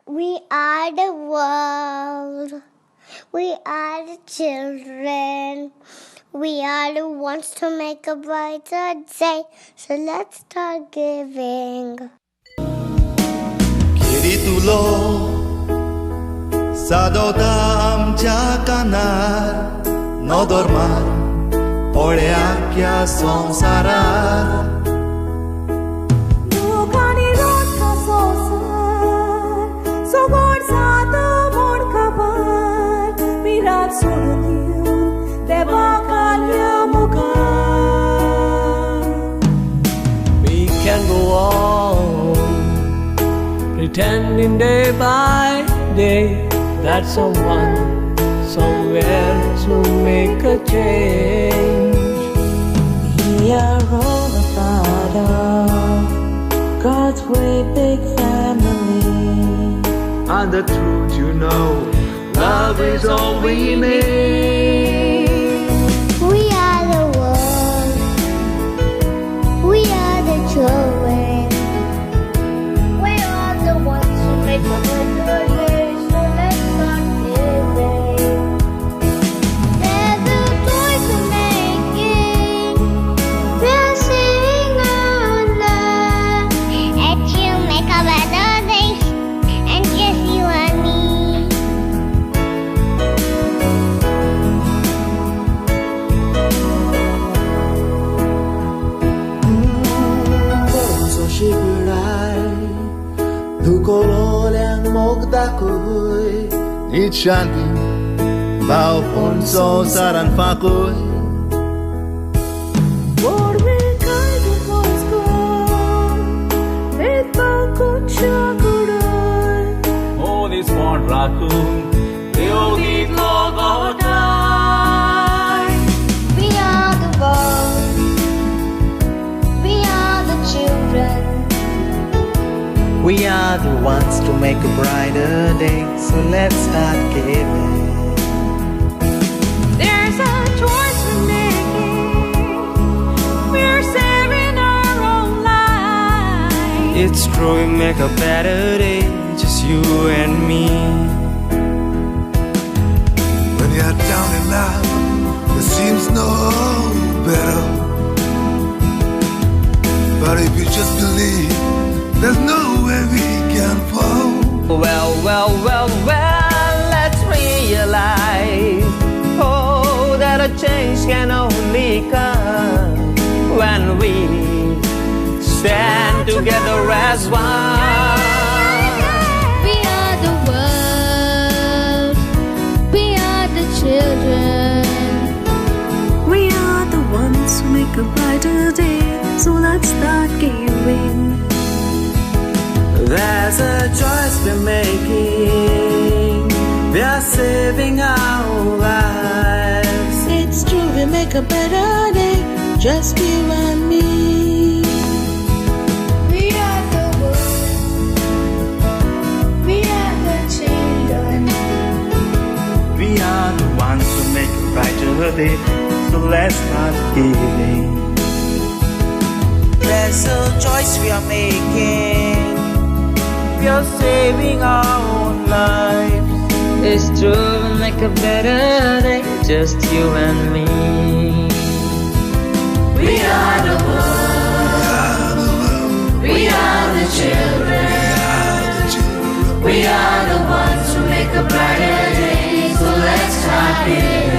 We are the world. We are the children. We are the ones to make a brighter day. So let's start giving. खेरीतुलो सादोता आमच्या कानार नदर मार पळया क्या संवसारार. We can go on pretending day by day that someone somewhere to make a change. We are all a part of God's great big family. And the truth you know, love is all we need. We are the world. We are the children. We are the ones who make a better day. So let's start giving. There's a choice we're making. We're saving our lives. And you make a better day. And just you and me. दुकोलोल्यांक मोग दाखय नीत शांती भावपण संवसारान फांकय. मनीसपण राखून देव दितलो गोठाय. We are the world. We are the children. We are the ones to make a brighter day, so let's start giving. There's a choice we're making. We're saving our own lives. It's true, we make a better day, just you and me. When you're down and out, there seems no better. But if you just believe, there's no way we can fall. Well, well, well, well, let's realize, oh, that a change can only come when we stand together as one. We are the world. We are the children. We are the ones who make a brighter day, so let's start giving. There's a choice we're making. We are saving our lives. It's true, we make a better day, just you and me. We are the world. We are the children. We are the ones who make a brighter day, so let's start giving. There's a choice we are making. We are saving our own lives. It's true, we make a better day, just you and me. We are the world. We are the children. We are the ones who make a brighter day, so let's start giving.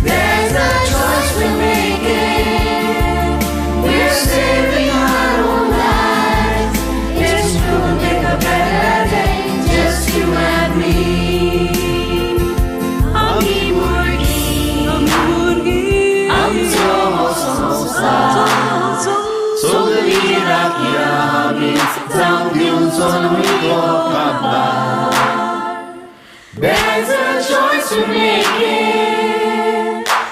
There's a choice we're making. We're saving our own lives. It's true, we'll make a better day, just you and me. Ami murgi, amso संसार, सगळी राखया आमी जावं दिवचो न्हय काबार. There's a choice we're making.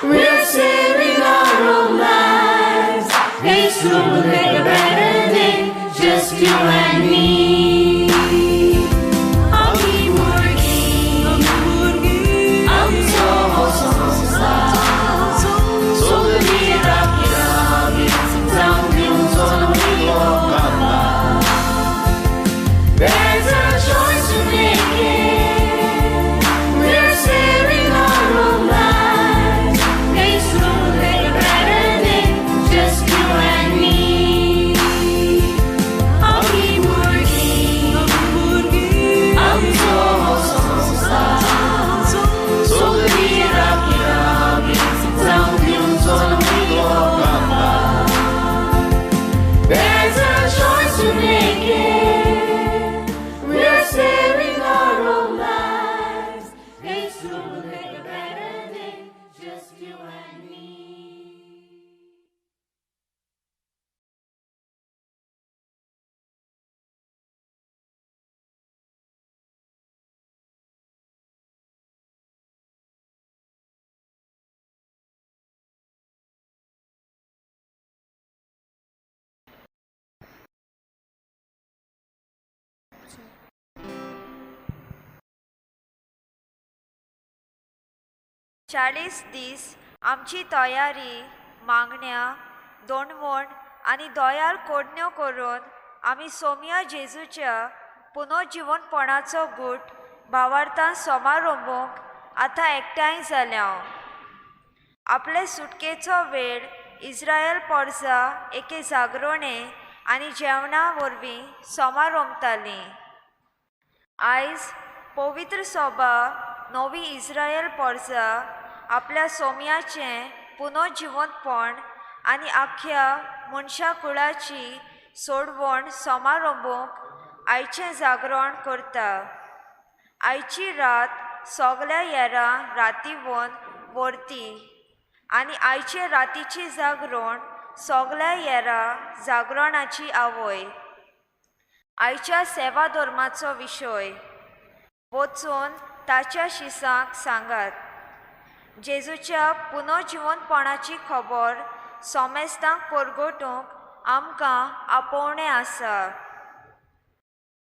We're saving our own lives. It's true, we'll make a better day, just you and me. Ami murgi, amso संसार, सगळी राखया आमी जावं दिवचो न्हय काबार. 40 दीस आमची तयारी, मागण्या, दोणवण आनी दयाल कोडण्यो करून आमी सोम्या जेजूच्या पुनर्जिवनपणाचो गूट भावार्थान समारंभूंक आतां एकठांय जाल्या. आपले सुटकेचो वेळ इस्रायल पोरसा एके जागरणे आनी जेवणा वरवीं समारंभताली. आयज पवित्र सभा नवी इस्रायल पोरसा आपल्या सोम्याचें पुनर्जिवंतपण आनी आख्या मनशा कुळाची सोडवण समारंभूंक आयचें जागरण करता. आयची रात सगल्या येरां रातीवन व्हरती आनी आयचे रातीची जागरण सगल्या येरां जागरणाची आवय. आयच्या सेवा धर्माचो विशय वचून ताच्या शिसांक सांगात. जेजूच्या पुनर्जिवनपणाची खबर सोमेस्तांक परगटूंक आमकां आपोवणें आसा.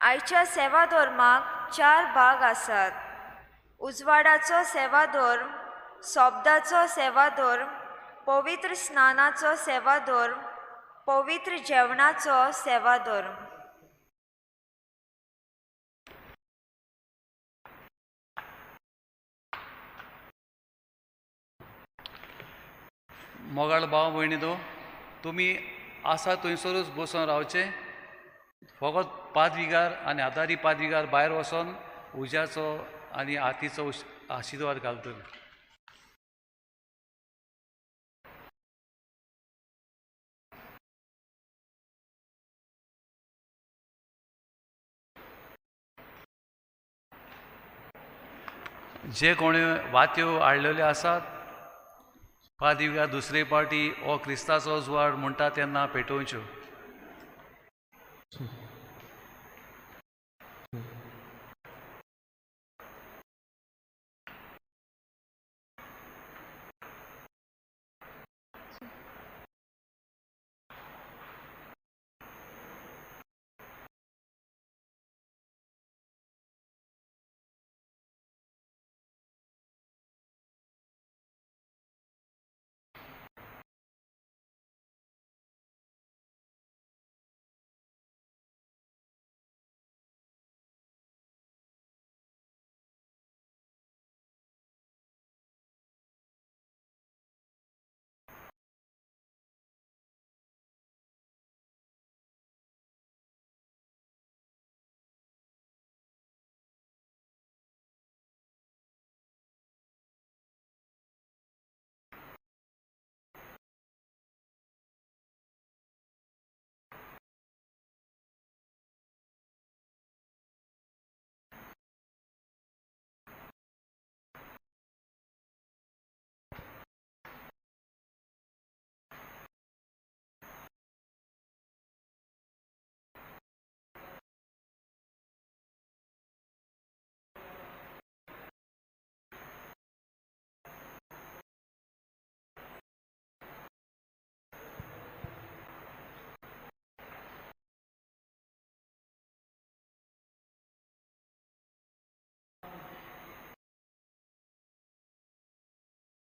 आयच्या सेवा धर्माक 4 भाग आसात. उजवाडाचो सेवा धर्म, शब्दाचो सेवा धर्म, पवित्र स्नानाचो सेवा धर्म, पवित्र जेवणाचो सेवा धर्म. मोगाळ भाव भयणी, तुमी आसा थंयसरूच बसून रावचें. फकत पादविगार आनी आदारी पादविगार भायर वचोन उज्याचो आनी आतीचो आशिर्वाद घालतले. जे कोणी वात्यो हाडलेल्यो आसात पादविगार दुसरे पार्टी हो क्रिस्ताचो जुवार म्हणटा तेन्ना पेटोवच्यो.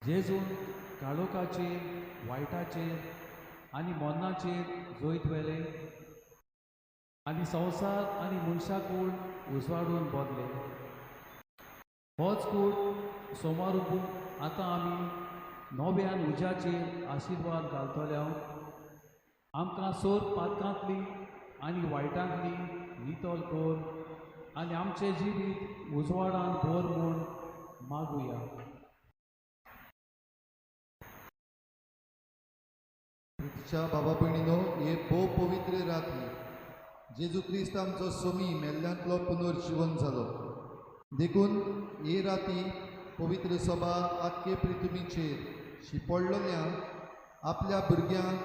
जेजून काळोखाचेर, वायटाचेर आनी मोन्नाचेर जैत व्हेलें आनी संवसार आनी मनशाकूळ उजवाडून बदले. होच कूट सोमारूपून आतां आमी नव्यान उज्याचेर आशिर्वाद घालतले. आमकां सोर पातकांतली आनी वायटांतली नितळ कर आनी आमचें जिवीत उजवाडान भर म्हूण मागुया. प्रितीच्या बाबा भयणीनो, हे भोव पवित्र राती जेजू क्रिस्त आमचो सोमी मेल्ल्यांतलो पुनर्जिवन जालो. देखून हे राती पवित्र सभा आख्खे पृथ्वीचेर शिपडलेल्या आपल्या भुरग्यांक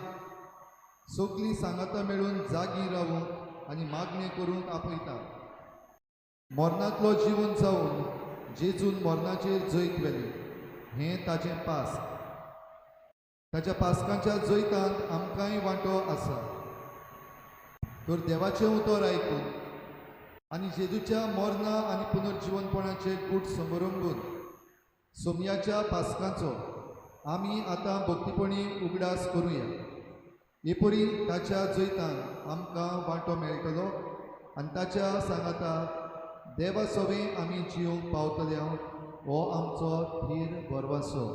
सगळीं सांगातां मेळून जागी रावूंक आनी मागणें करूंक आपयता. मरणांतलो जिवन जावन जेजून मरणाचेर जैत व्हेलें हें ताचें पास. ताच्या पासकांच्या जैतांत आमकांय वांटो आसा. तर देवाचें उतर आयकून आनी जेजूच्या मरणा आनी पुनर्जिवनपणाचे गूट समरंबून सोमयाच्या पास्कांचो आमी आतां भक्तीपणी उगडास करुया. हे परी ताच्या जैतान आमकां वांटो मेळटलो आनी ताच्या सांगाता देवा सवें आमी जिवंक पावतले हो आमचो थीर भरवंसो.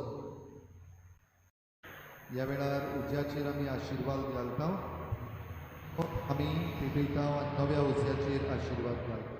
ह्या वेळार उज्याचेर आमी आशिर्वाद घालता, आमी पेटयता आनी नव्या उज्याचेर आशिर्वाद घालता.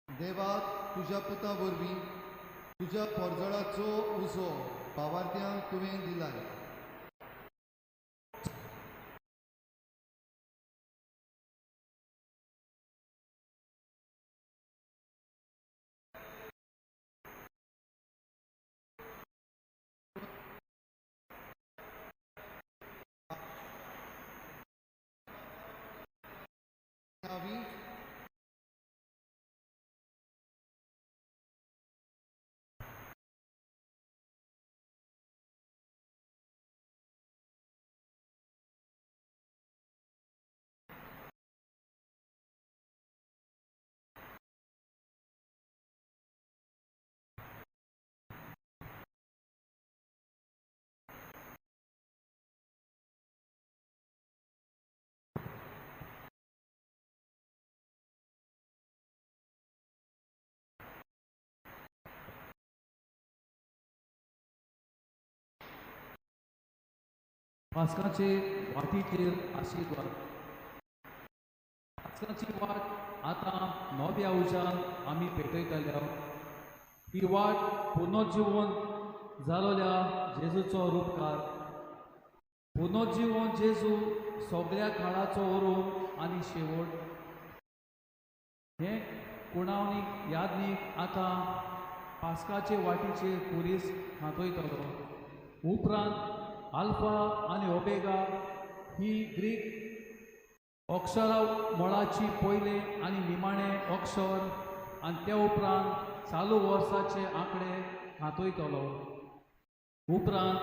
देवा, तुज्या पुता वरवीं तुज्या पोरजळाचो उजो भावार्थ्यांक तुवें दिलाय. पास्काचे वाटीचेर आशिर्वाद. पास्काची वाट आतां नव्या उज्यान आमी पेटयतल्या. ही वाट पुनर्जीवन जालोल्या जेजूचो रूपकार. पुनर्जीवन जेजू सगळ्या काळाचो ओरूम आनी शेवट. हें कुणावणीक यादनीक आतां पास्काचे वाटीचेर पुलीस हातयतलो. उपरांत आल्फा आनी ओमेगा ही ग्रीक अक्षरा मळाची पयलें आनी निमाणें अक्षर आनी त्या उपरांत चालू वर्साचे आंकडे हातयतलो. उपरांत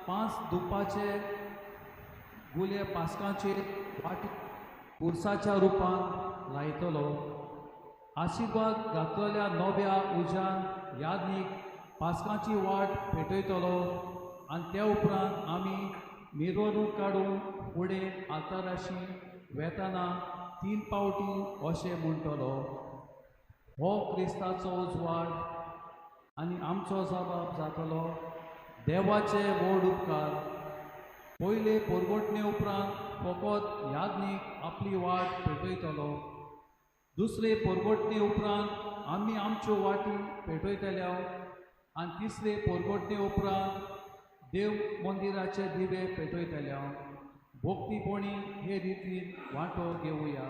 5 दुपाचे गुले पास्काचेर वाटी पुरसाच्या रुपान लायतलो. आशिर्वाद घातलेल्या नव्या उज्यान यादनीक पास्काची वाट पेटयतलो आनी त्या उपरांत आमी मिरवणूक काडून फुडें आल्ताराशी वेताना 3 पावटी अशें म्हणटलो, हो क्रिस्ताचो उजवाड आनी आमचो जबाब जातलो देवाचे व्हड उपकार. पयले पोरगोटणे उपरांत फकत यादनीक आपली वाट पेटयतलो. दुसरे पोरगोटणे उपरांत आमी आमच्यो वाटी पेटयतल्या आनी तिसरे पोरगोटणे उपरांत देव मंदिराचे दिवे पेटयतल्या. भक्तीपणी हे रितीन वांटो घेवया.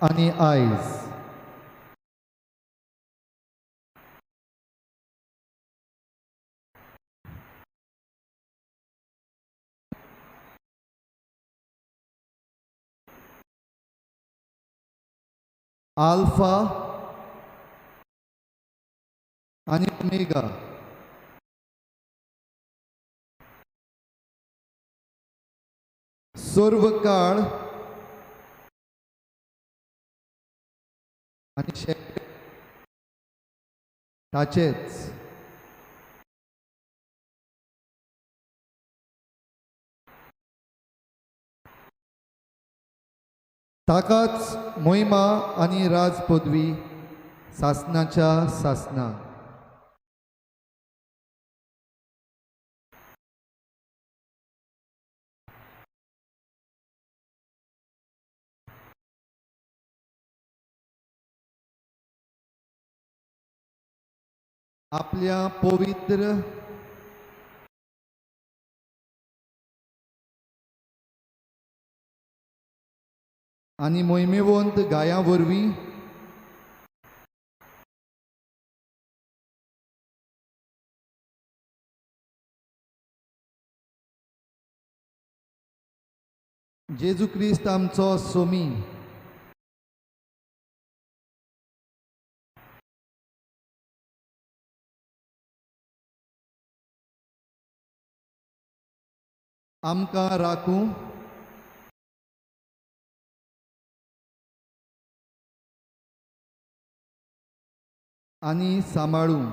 आनी आयज आल्फा आनी ओमेगा सर्व काळ आनी ताचेच. ताकाच मोहिमा आनी राज पदवी सासनाच्या सासना. आपल्या पवित्र आनी मोहिमेवंत गायां वरवीं जेजू क्रिस्त आमचो सोमी आमकां राखूं आनी सांबाळूं.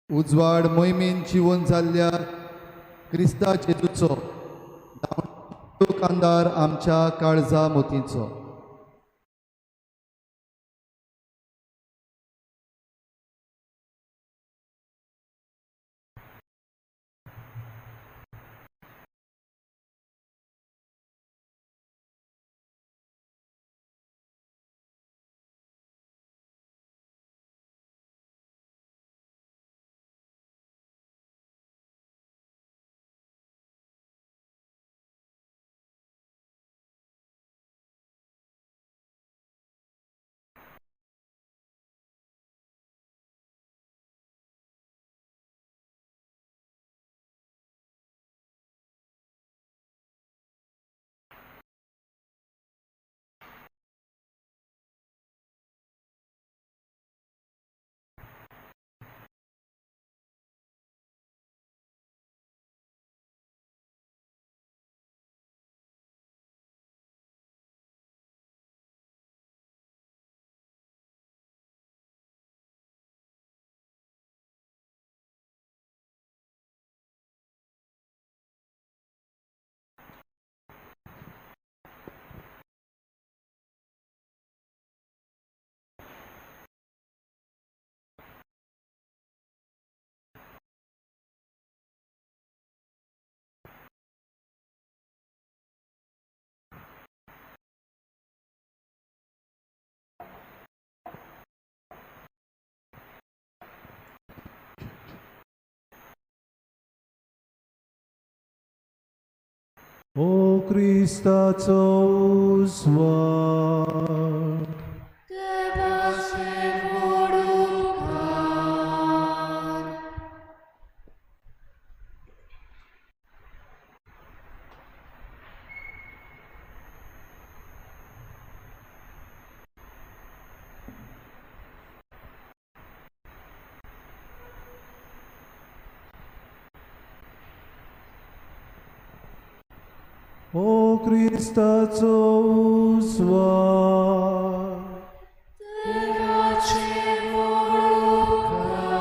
उजवाड मोहिमेन जिवन जाल्ल्या क्रिस्ता जेजूचो कांदार आमच्या काळजा मोतींचो. O क्रिस्ताचो उजवाड देवाचे वडुकार. O क्रिस्ताचो उजवाड देवाचे वडुकार.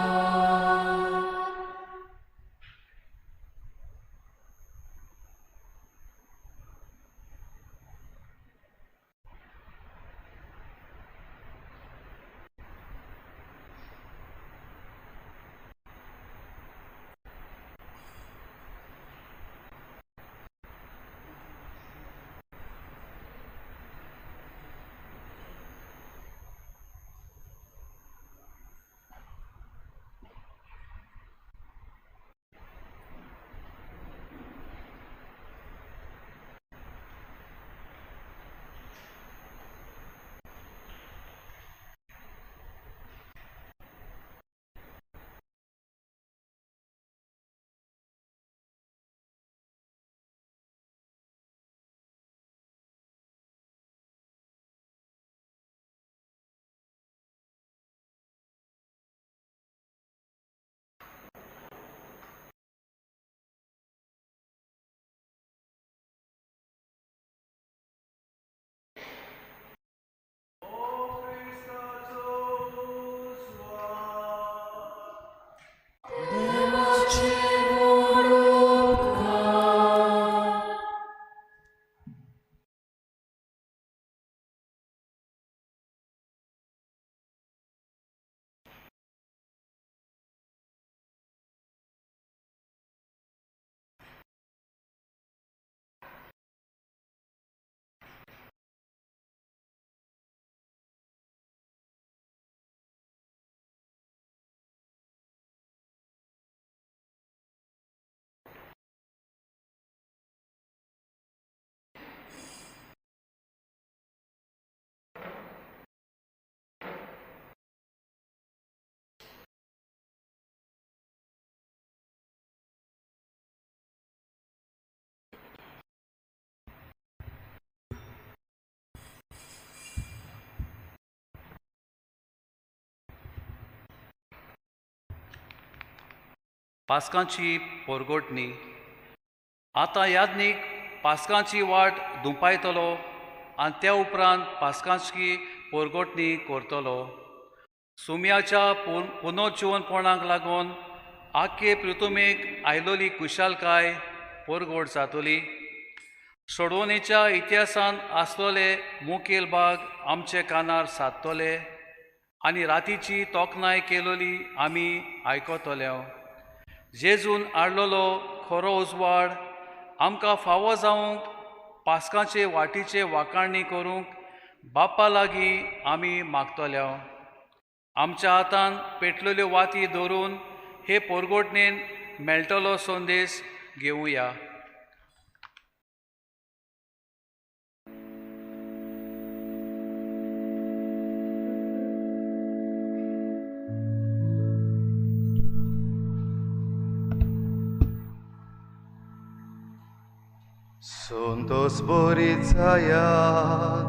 पास्कांची पोरगोटणी. आतां याज्ञीक पास्कांची वाट दुंपायतलो आनी त्या उपरांत पास्कांची पोरगोटणी करतलो. सुम्याच्या पुनर्जिवनपणाक लागून आख्खे पृथुमेक आयलोली कुशालकाय पोरगोट जातली. सोडवणेच्या इतिहासांत आसलेले मुखेल भाग आमचे कानार सादतले आनी रातीची तोखणाय केलोली आमी आयकतले. जेजून हाडलेलो खरो उजवाड आमकां फावो जावंक पास्काचे वाटीचे वाखाणी करूंक बाप्पा लागीं आमी मागतले. आमच्या हातान पेटलेल्यो वाती धरून हे पोरगोटणेन मेळटलो संदेश घेवया. संतोष बरी जायात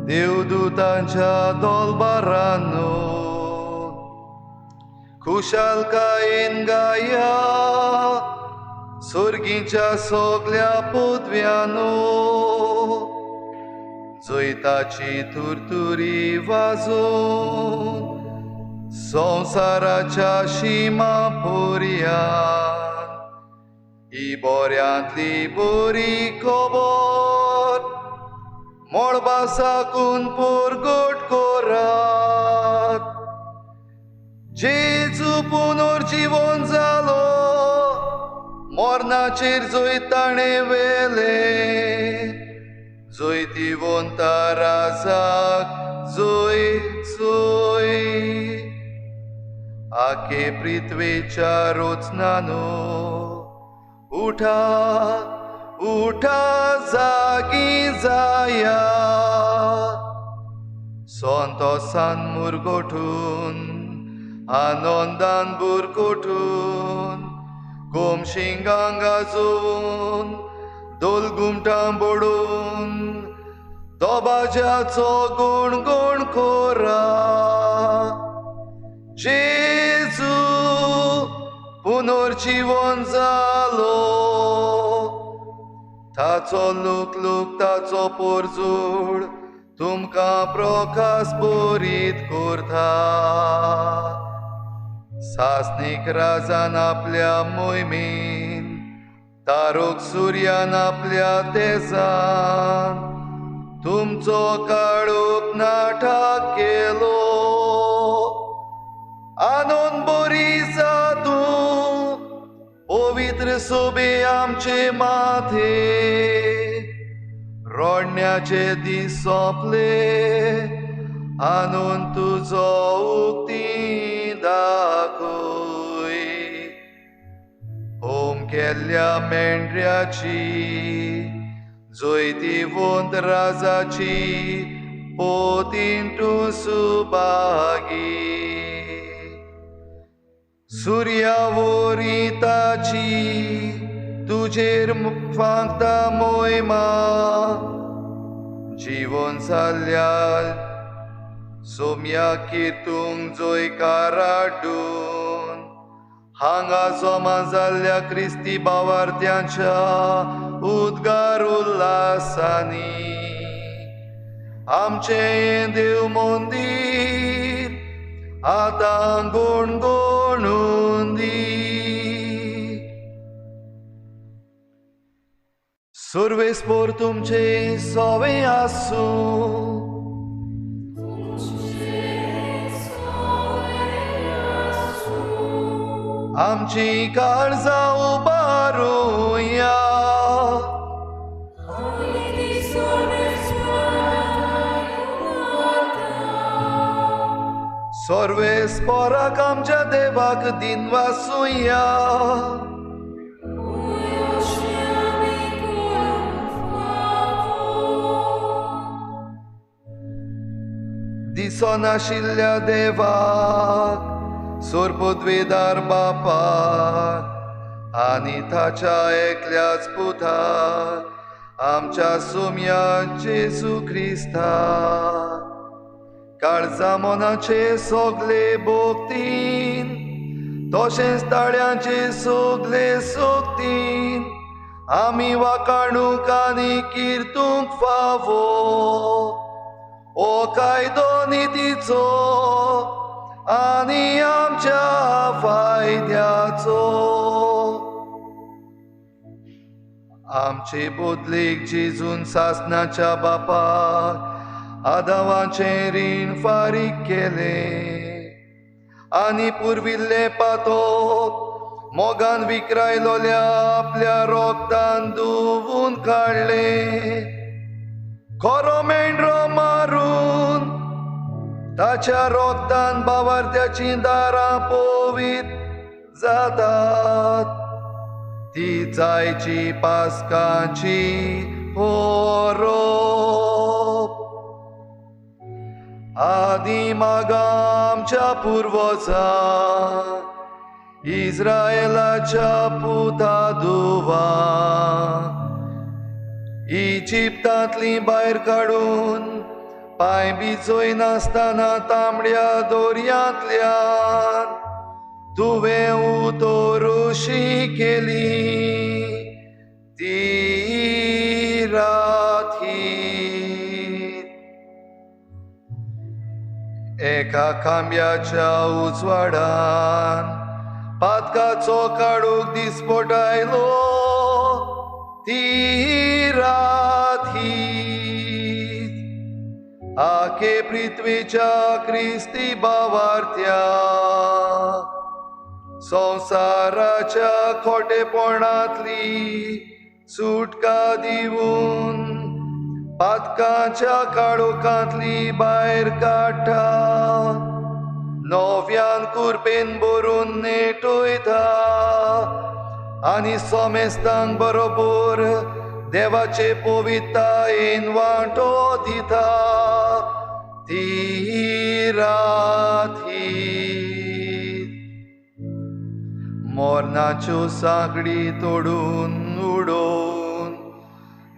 देवदूतांच्या दोलबारांनो, खुशालकायेन गाया सर्गीच्या सगल्या पदव्यानो, जैताची तुरतुरी वाजोवन संवसाराच्या शिमा पर्यान ही बऱ्यांतली बरी खबर मळबा साकून परगट करात. जेजू पुनर्जीवन जालो, मरणाचेर जैत ताणें व्हेलें, जैतिवंता राजाक जैत जय. आखे पृथ्वेच्या रचनानो उठा उठा जागी जाया, संतोषान मुरगोठून आनंदान बुरकोठून गोमशिंगां गाजोवन दोलगुमटां बडोवन दोबाज्याचो गुण गुण कोरा. जेजू पुनर्जीवन जालो, ताचो लुकलूक ताचो पोरजूड तुमकां प्रकाश बरीत करता. सासनीक राजान आपल्या मोहिमेन, तारोक सुर्यान आपल्या तेजान तुमचो काळोख नाटाक केलो. आनंद बरी जातूं पवित्र सोबे आमचे माथे, रडण्याचे दीस सोंपले आनंद तुजो उक्ती दाखय. होम केल्ल्या मेंढऱ्याची जैतिवंत राजाची पोतीन तूं सुभागी, सुर्यावरी ताची तुजेर फांकता मोहिमा, जिवन जाल्ल्या सोम्या किर्तूंक जयकार हाडून हांगा जमा जाल्ल्या क्रिस्ती भावार्थ्यांच्या उद्गार उल्हासांनी आमचें देव मंदीर आतां गुणगुणून दी. सर्वेस्पोर तुमचे सवे आसूं. आमची काळजां उबारुया, सर्वेस्पोराक आमच्या देवाक दिनवासुया. दिसनाशिल्ल्या देवाक सोरपदवेदार बापाक आनी ताच्या एकल्याच पुताक आमच्या सोम्या जेजू क्रिस्ताक काळजा मनाचे सगळे भक्तीन तशेंच ताळ्यांचे सगले सोगतीन आमी वाकाणूक आनी किर्तूंक फावो. ओ कायदो नितीचो आनी आमच्या फायद्याचो. आमचे बदलेक जेजून सासणाच्या बापाक आदावाचें रीण फारीक केलें आनी पुर्विल्लें पातक मोगान विक्रायलोल्या आपल्या रोगतान धुवून काडलें. खरो मेंढरो मारून ताच्या रोगतान बावार्थ्याचीं दारां पवित्र जातात. ती जायची पास्काची पोरोब. आदी मागा आमच्या पुर्वजा इस्रायलाच्या पुता दुवा इजिप्तांतली भायर काडून पांय भिजयनासतना तांबड्या दोरयांतल्यान तुवें उतोरुशी केली ती रात ही. एका खांब्याच्या उजवाडान पातकाचो काडूक दिसपट आयलो ती रात ही. आखे पृथ्वीच्या क्रिस्ती बावार्थ्या संवसाराच्या खोटेपणांतली सुटका दिवन पातकाच्या काळोखांतली भायर काडटा, नव्यान कुरपेन भरून नेटयता आनी सोमेस्तांक बरोबर देवाचे पवित्रतायेन वांटो दिता ती रात ही. मोरनाच्यो सांकडी तोडून उडोवन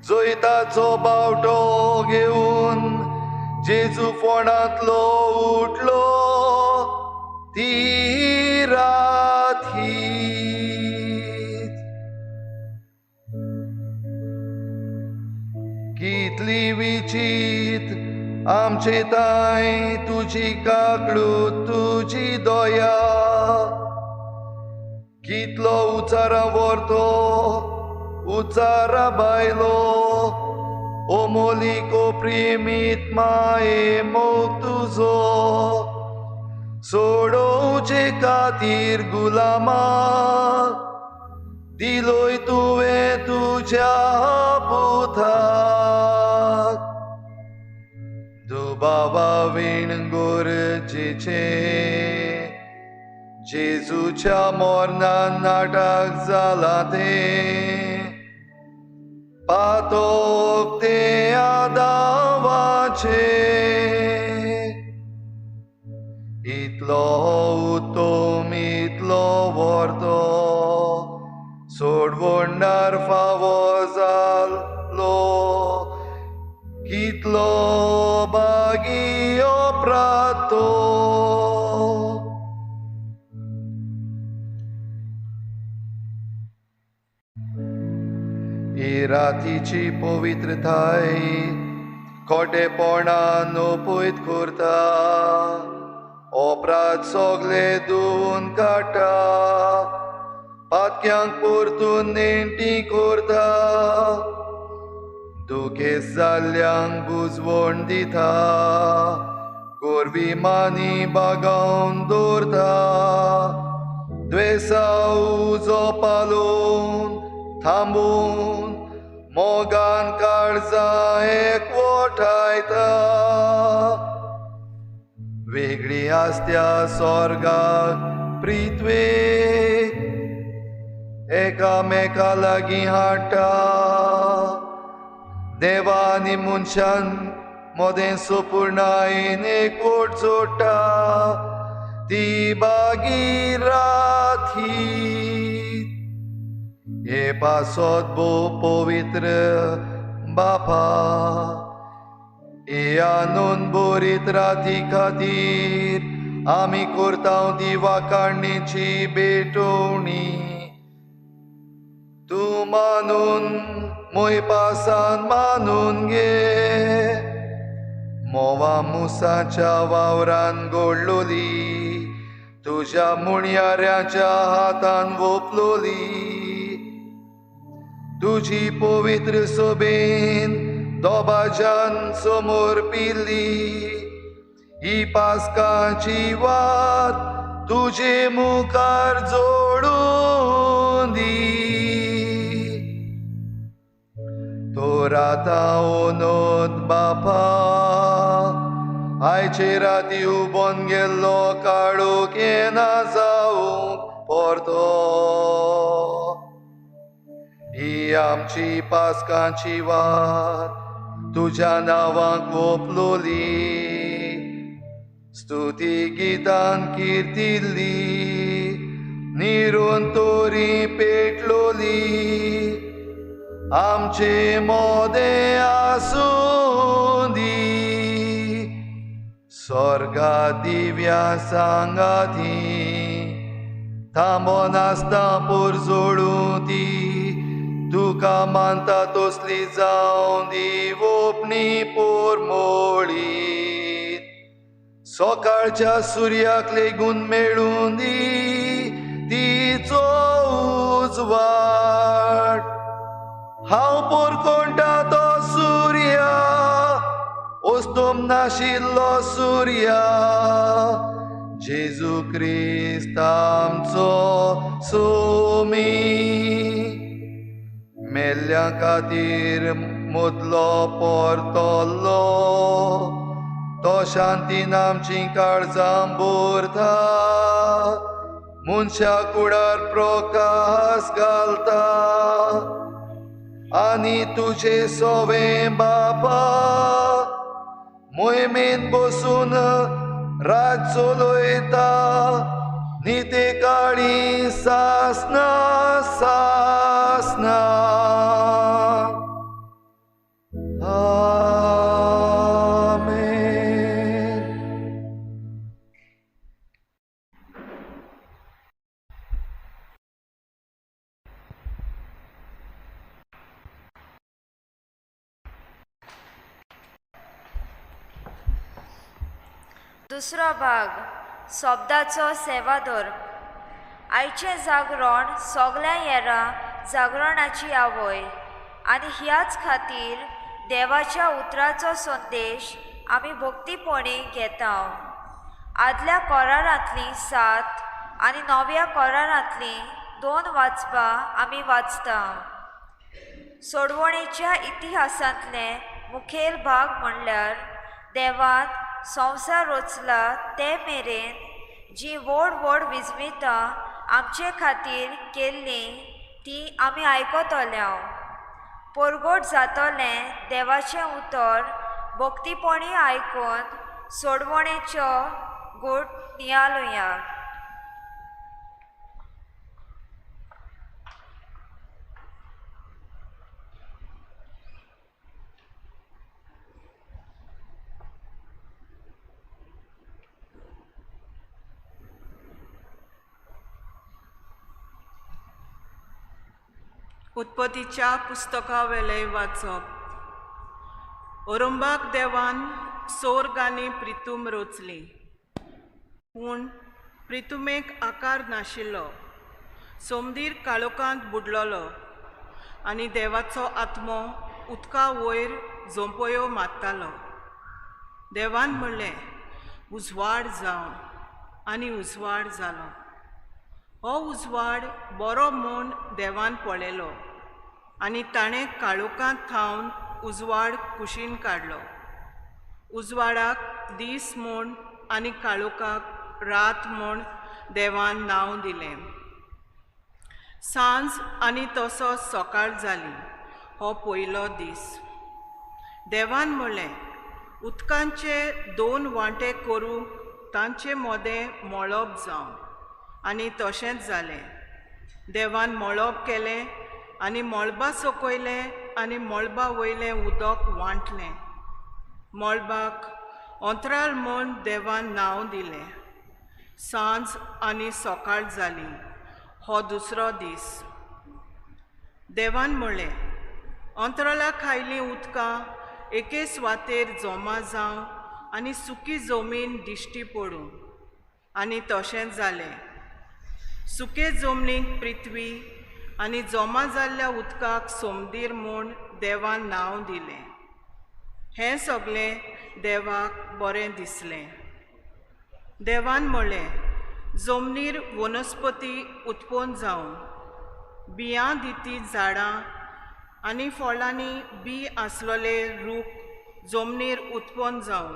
जैताचो बावटो घेवन जेजू फोंडांतलो उठलो ती रात ही. कितली विचित आमचे ताय तुजी काकळूत तुजी दया, कितलो उचारा व्हरतो उचारा बायलो ओमोलिको प्रेमीत माये मोग तुजो सोडोवचे खातीर गुलामा दिलोय तुवें तुज्या पुताक. दुबावा वीण गरजेचें जेजूच्या मोरनान नाटक जालां तें पातक तें आदावाचें. इतलो उत्तम इतलो व्हरतो सोडवणार फावो जालो कितलो बागी अपरातो. ही रातीची पवित्रताय खोटेपणान पयत करता, अपराध सगले धुवन काडटा, पातक्यांक परतून नेणटी करता, दुखेस्त जाल्ल्यांक बुजवण दिता, गोरवी मानी बागावन दवरता, द्वेसा उजो पालोवन थांबून मोगान काळजां एकवटायता. वेगळी आसत्या स्वर्गाक पृथ्वेक एकामेका लागीं हाडटा, देवा आनी मनशान मदें सुपूर्णायेन एकवट जोडटा ती भागीरथी. हे पासत भोव पवित्र बापा हे आनंद भरीत राती खातीर आमी करता दिवा काडणेची भेटवणी. तूं मानून मोयपासान मानून घे. मोवा मुसाच्या वावरान गोडलोली, तुज्या मुणयाऱ्याच्या हातान वोपलोली. तुजी पवित्र सोबेन दोबाजान समोर पिल्ली. ही पास्काची वात तुजे मुखार जोडून दी. तर आतां ओनोद बापा, आयचे राती उबोन गेल्लो काळोख येना जावंक परतो. ही आमची पास्काची वात तुज्या नांवाक वोपलोली, स्तुती गितान किर्तिल्ली, निरून तोरी पेटलोली. आमचे मोदे आसूं दी. स्वर्गा दिव्या सांगाती थांबो नासता पोरजोडूं ती, तुका मानता तसली जावं दी वोपणी पोरमोळी. सकाळच्या सुर्याक लेगून मेळूं दी तिचो उजवाड. हांव पोरकोणटा तो सुर्या, ओस्तोम नाशिल्लो सुर्या, जेजू क्रिस्त आमचो सोमी. मेल्ल्या खातीर मुदलो परतल्लो, तो शांतीन आमची काळजां भरता, मनशा कुडार प्रकाश घालता. आनी तुजे सोवे बापा मोहिमेन बसून रात चलयता, निते काळी सासना सासना. आमेन. दुसरो भाग, शब्दाचो सेवाधर्म. आयचें जागरण सगल्या येरा जागरणाची आवय आनी ह्याच खातीर देवाच्या उतराचो संदेश आमी भक्तीपणी घेता. आदल्या करारांतलीं 7 आनी नव्या करारांतलीं 2 वाचपां आमी वाचता. सोडवणेच्या इतिहासांतले मुखेल भाग म्हणल्यार देवान संवसार रचला ते मेरेन जी व्हड व्हड विस्मितां आमचे खातीर केल्लीं ती आमी आयकतल्या. परगट जातलें देवाचें उतर भक्तीपणी आयकून सोडवणेचो गूट नियालुया. उत्पत्तीच्या पुस्तकावेलें वाचप. ओरंबाक देवान सोर्ग आनी प्रितूम रचली, पूण प्रितुमेक आकार नाशिल्लो. सोमदीर काळोखांत बुडलोलो आनी देवाचो आत्मो उदका वयर झोंपयो मारतालो. देवान म्हणलें, उजवाड जावं, आनी उजवाड जालो. हो उजवाड बरो म्हूण देवान पळयलो आनी ताणें काळोखांत थावन उजवाड कुशीन काडलो. उजवाडाक दीस म्हूण आनी काळोखाक रात म्हूण देवान नांव दिलें. सांज आनी तसो सकाळ जाली, हो पयलो दीस. देवान म्हणलें, उदकांचे 2 वांटे करूंक तांचे मदें मळब जावं, आनी तशेंच जालें. देवान मळब केलें आनी मळबा सकयलें आनी मळबा वयलें उदक वांटलें. मळबाक अंतराळ म्हूण देवान नांव दिलें. सांज आनी सकाळ जाली, हो दुसरो दीस। देवान म्हळें, अंतराळा खायलीं उदकां एके सुवातेर जमा जावं आनी सुकी जमीन दिश्टी पडूं। आनी तशेंच जालें। सुके जमनीक पृथ्वी आनी जमा जाल्ल्या उदकाक सोमदीर म्हूण देवान नांव दिलें। हें सगळें देवाक बरें दिसलें। देवान म्हळें, जमनीर वनस्पती उत्पन्न जावं, बियां दिती झाडां आनी फळांनी बी आसलेले रूख जमनीर उत्पन्न जावं।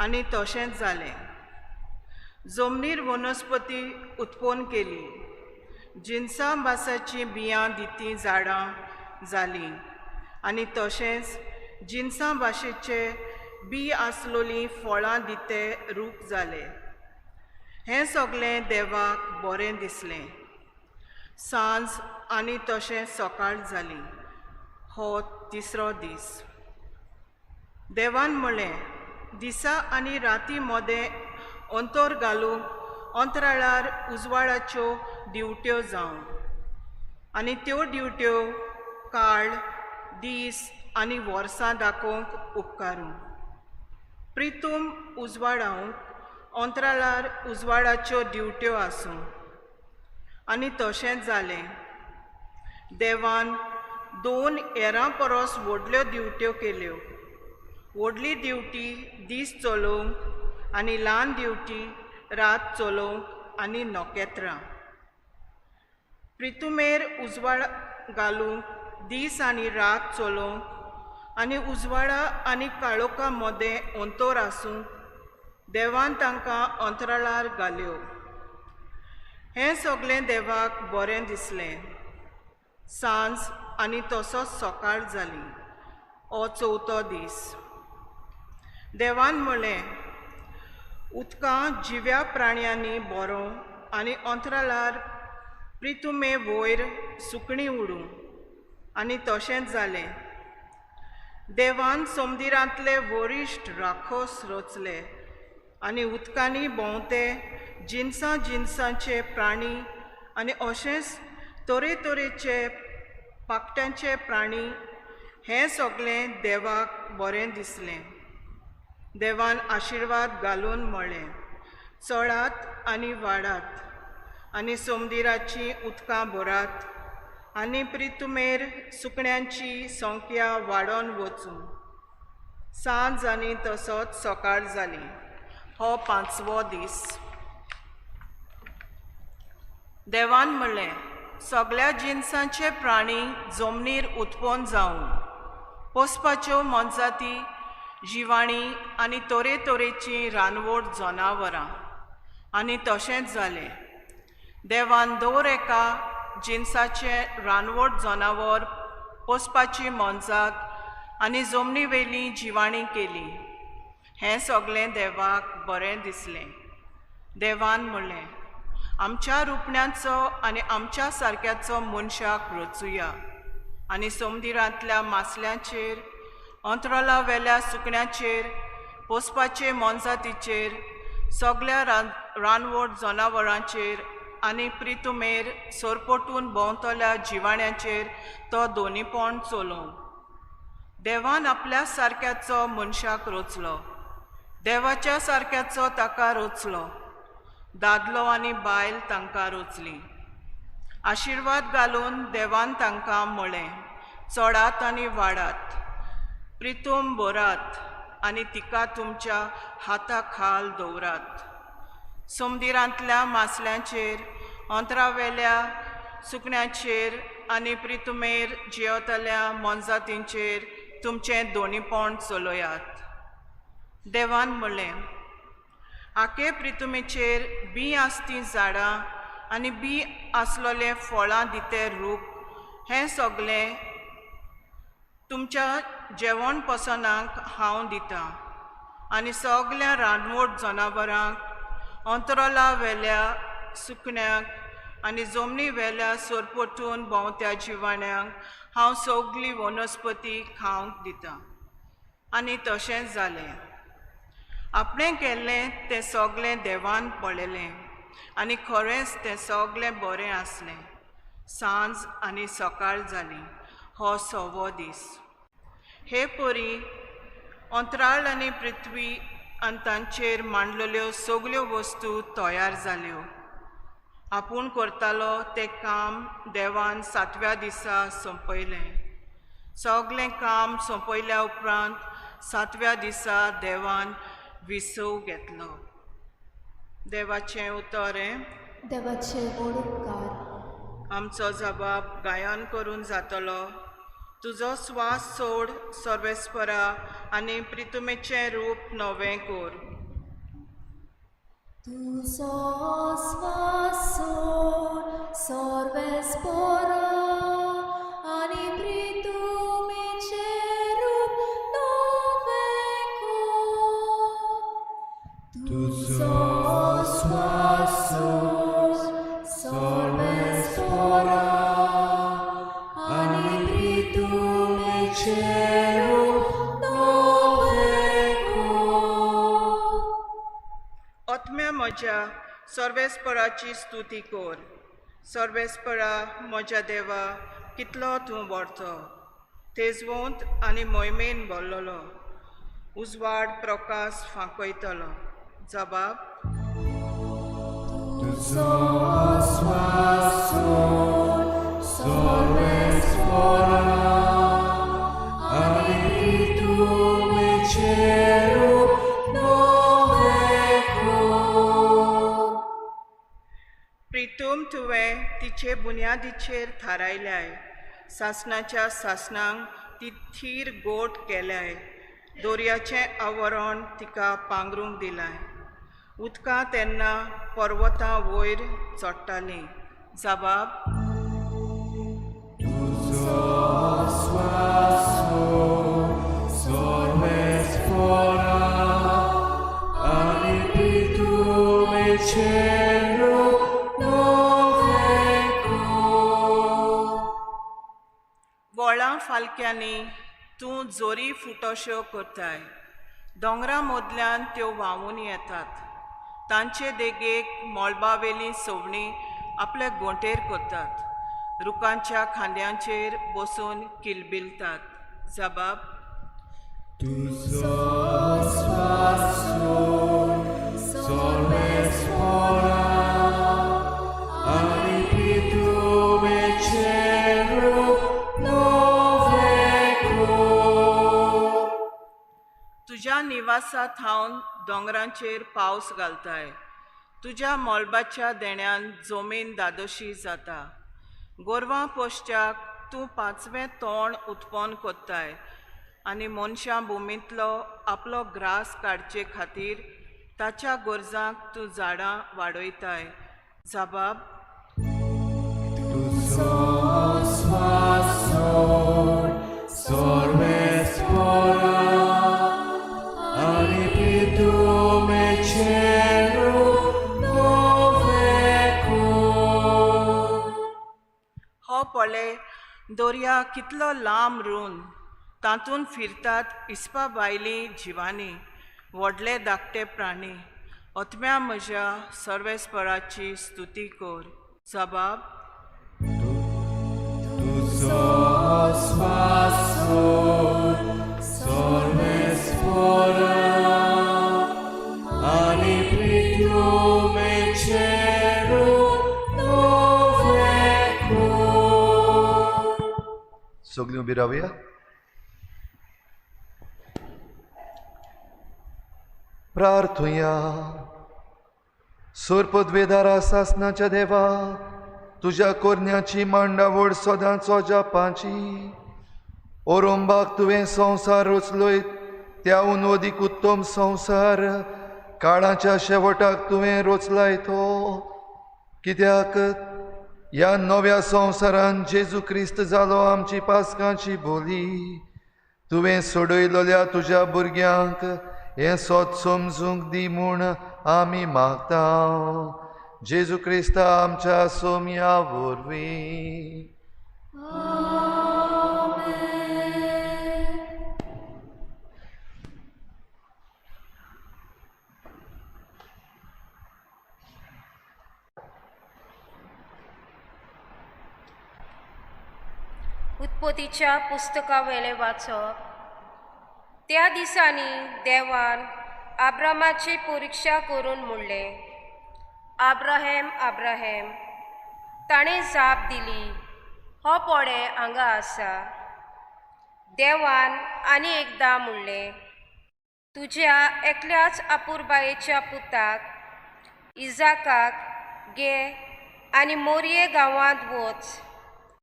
आनी तशेंच जालें। जमनीर वनस्पती उत्पन्न केली, जिनसां भासाचीं बियां दिती झाडां जालीं आनी तशेंच जिनसां भाशेचे बी आसलोलीं फळां दिते रूख जाले। हें सगळें देवाक बरें दिसलें। सांज आनी तशें सकाळ जाली, हो तिसरो दीस। देवान म्हळें, दिसा आनी राती मदें अंतर घालूंक अंतराळार उजवाडाच्यो दिवट्यो जावं आनी त्यो दिवट्यो काळ, दीस आनी वर्सां दाखोवंक उपकारूं। प्रितूम उजवाडावंक अंतराळार उजवाडाच्यो दिवट्यो आसूं। आनी तशेंच जालें। देवान 2 हेरां परस व्हडल्यो दिवट्यो केल्यो। व्हडली दिवटी दीस चलोवंक आनी ल्हान दिवटी रात चलोवंक आनी नखेत्रां। प्रितुमेर उजवाड घालूंक दीस आनी रात चलोवंक आनी उजवाडा आनी काळोखा मदें अंतर आसूंक देवान तांकां अंतराळार घाल्यो। हें सगळें देवाक बरें दिसलें। सांज आनी तसोच सकाळ जाली, हो चवथो दीस। देवान म्हळें, उदकां जिव्या प्राण्यांनी बरों आनी अंतराळार प्रितुमे वयर सुकणीं उडूं। आनी तशेंच जालें। देवान समुद्रांतले वरिश्ठ राखोस रचले आनी उदकांनी भोंवते जिनसां जिनसांचे प्राणी आनी अशेंच तरेतरेचे पाकट्यांचे प्राणी। हें सगळें देवाक बरें दिसलें। देवान आशिर्वाद घालून म्हळें, चडात आनी वाडात आनी समुद्राचीं उदकां भरात आनी प्रितुमेर सुकण्यांची संख्या वाडोवन वचूं। सांज आनी तसोच सकाळ जाली, हो पांचवो दीस। देवान म्हळें, सगळ्या जिनसांचे प्राणी जमनीर उत्पन्न जावं, पोसपाच्यो मोनजाती, जिवाणी आनी तरेतरेचीं रानवट जनावरां। आनी तशेंच जालें। देवान दर एका जिनसाचें रानवट जनावर, पोसपाची मोनजात आनी जमनी वयली जिवाणी केली। हें सगळें देवाक बरें दिसलें। देवान म्हळें, आमच्या रुपण्याचो आनी आमच्या सारक्याचो मनशाक रचुया आनी समुद्रांतल्या मासल्यांचेर, अंतराळा वेल्या सुकण्याचेर, पोसपाचे मोनजातीचेर, सगळ्या रानवट जनावरांचेर आनी प्रितुमेर सरपटून भोंवतल्या जिवाण्यांचेर तो दोनीपण चलोवं। देवान आपल्या सारक्याचो मनशाक रचलो, देवाच्या सारक्याचो ताका रचलो। दादलो आनी बायल तांकां रचली। आशिर्वाद घालून देवान तांकां म्हळें, चडात आनी वाडात, प्रितूम भरात आनी तिका तुमच्या हाता खाल दवरात। समुद्रांतल्या मासल्यांचेर, अंतरावेल्या सुकण्याचेर आनी प्रितुमेर जियेतल्या मोनजातींचेर तुमचें दोनीपण चलयात। देवान म्हळें, आके प्रितुमेचेर बी आसती झाडां आनी बी आसलोले फळां दिते रूख, हें सगळें तुमच्या जेवण पसनाक हांव दितां आनी सगळ्या रानवट जनावरांक, अंतराळा वेल्या सुकण्यांक आनी जमनी वेल्या सरपटून भोंवत्या जिवाण्यांक हांव सगळी वनस्पती खावंक दितां। आनी तशेंच जालें। आपणें केल्लें तें सगळें देवान पळयलें आनी खरेंच तें सगळें बरें आसलें. सांज आनी सकाळ जाली. हो सवो दीस. हे परी अंतराळ आनी पृथ्वी आनी तांचेर मांडलेल्यो सगल्यो वस्तू तयार जाल्यो. आपूण करतालो तें काम देवान सातव्या दिसा सोंपयलें. सगळें काम सोंपयल्या उपरांत सातव्या दिसा देवान विसव घेतलो. देवाचें उतर हें. देवाचे व्हड उपकार. आमचो जबाब गायन करून जातलो. तुजो स्वास सोड सर्वेस्परा आनी प्रितुमेचें रूप नवें कर. तुजो स्वास सोड सर्वेस्परा आनी प्रितुमेचें रूप नवें कर. तुजो स्वास सोड सर्वेस्परा आनी प्रितुमेचें रूप नवें कर. आत्म्या म्हज्या सर्वेस्पराची स्तुती कर. सर्वेस्परा म्हज्या देवा, कितलो तूं व्हरतो, तेजवंत आनी मोहिमेन भरलेलो, उजवाड प्रकाश फांकयतलो. जबाब. तुजो स्वास सोड सर्वेस्परा आनी प्रितुमेचें रूप नवें कर. प्रितूम तुवें तिचे बुन्यादीचेर थारायल्याय. सासणाच्या सासणांक ती थीर गोट केल्याय. दोरयाचें आवरण तिका पांगरूंक दिलाय. उदकां तेन्ना पर्वतां वयर चडटालीं. जबाब. तुजो स्वास सोड सर्वेस्परा आनी प्रितुमेचें रूप नवें कर. वळां फालक्यांनी तूं जोरी फुटोश्यो करताय. दोंगरा मदल्यान त्यो व्हांवून येतात. तांचे देगेक मळबावेलीं सवणीं आपले गोंटेर करतात. रुखांच्या खांद्यांचेर बसून किलबिलतात. जबाब. तुजो स्वास सोड सर्वेस्परा आनी प्रितुमेचें रूप नवें कर. तुज्या निवासा थावन दोंगरांचेर पावस घालताय. तुज्या मळबाच्या देण्यान जमीन दादोशी जाता. गोरवां पोसच्याक तूं पांचवें तोंड उत्पन्न करताय आनी मनशां भुमींतलो आपलो ग्रास काडचे खातीर ताच्या गरजांक तूं झाडां वाडयताय. जबाब. तुजो स्वास सोड सर्वेस्परा आनी प्रितुमेचें रूप नवें कर. हो पळय दर्या कितलो लांब रूंद. तातूंत फिरतात इस्पा भायलीं जिवानी, व्हडले धाकटे प्राणी. आत्म्या म्हज्या सर्वेस्पराची स्तुती कर. जबाब. तुजो स्वास सोड सर्वेस्परा आनी प्रितुमेचें रूप नवें कर. सगळीं उबी रावया. प्रार्थुया. सोरपदवेदारा सासनाच्या देवा, तुज्या कोरन्याची मांडावळ सदांच अजापाची. ओरोंबाक तुवें संवसार रचलोय, त्याहून अदीक उत्तम संवसार काळाच्या शेवटाक तुवें रचलाय तो. कित्याक ह्या नव्या संवसारान जेजू क्रिस्त जालो आमची पास्कांची बोली. तुवें सोडयलोल्या तुज्या भुरग्यांक हें सत समजूंक दी म्हूण आमी मागता. जेजू क्रिस्ता आमच्या सोमया वरवीं. आमेन. उत्पत्तीच्या पुस्तकावेलें वाचप. त्या दिसांनी देवान आब्रामाची परिक्षा करून म्हणलें, आब्राहेम आब्राहेम. ताणें जाप दिली, हो पोडे हांगा आसा. देवान आनी एकदां म्हणलें, तुज्या एकल्याच अपुरबायेच्या पुताक इजाकाक घे आनी मोरये गांवांत वच.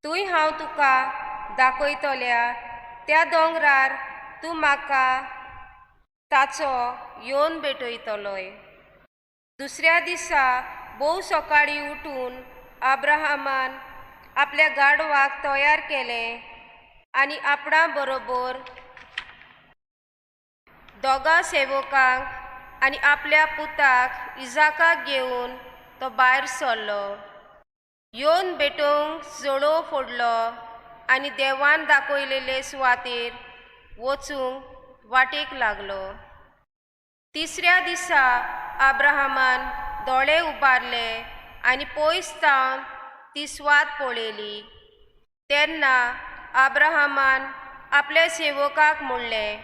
थंय हांव तुका दाखयतल्या त्या दोंगरार तूं म्हाका ताचो येवन भेटयतलोय. दुसऱ्या दिसा भोव सकाळीं उठून आब्राहामान आपल्या गाडवाक तयार केलें आनी आपणा बरोबर दोगां सेवकांक आनी आपल्या पुताक इजाकाक घेवन तो भायर सरलो. येवन भेटोवंक जोडो फोडलो आनी देवान दाखयलेले सुवातेर वचूंक वाटेक लागलो. तिसऱ्या दिसा आब्राहामान दोळे उबारले आनी पयस सावन ती सुवात पळयली. तेन्ना आब्राहामान आपल्या सेवकाक म्हणलें,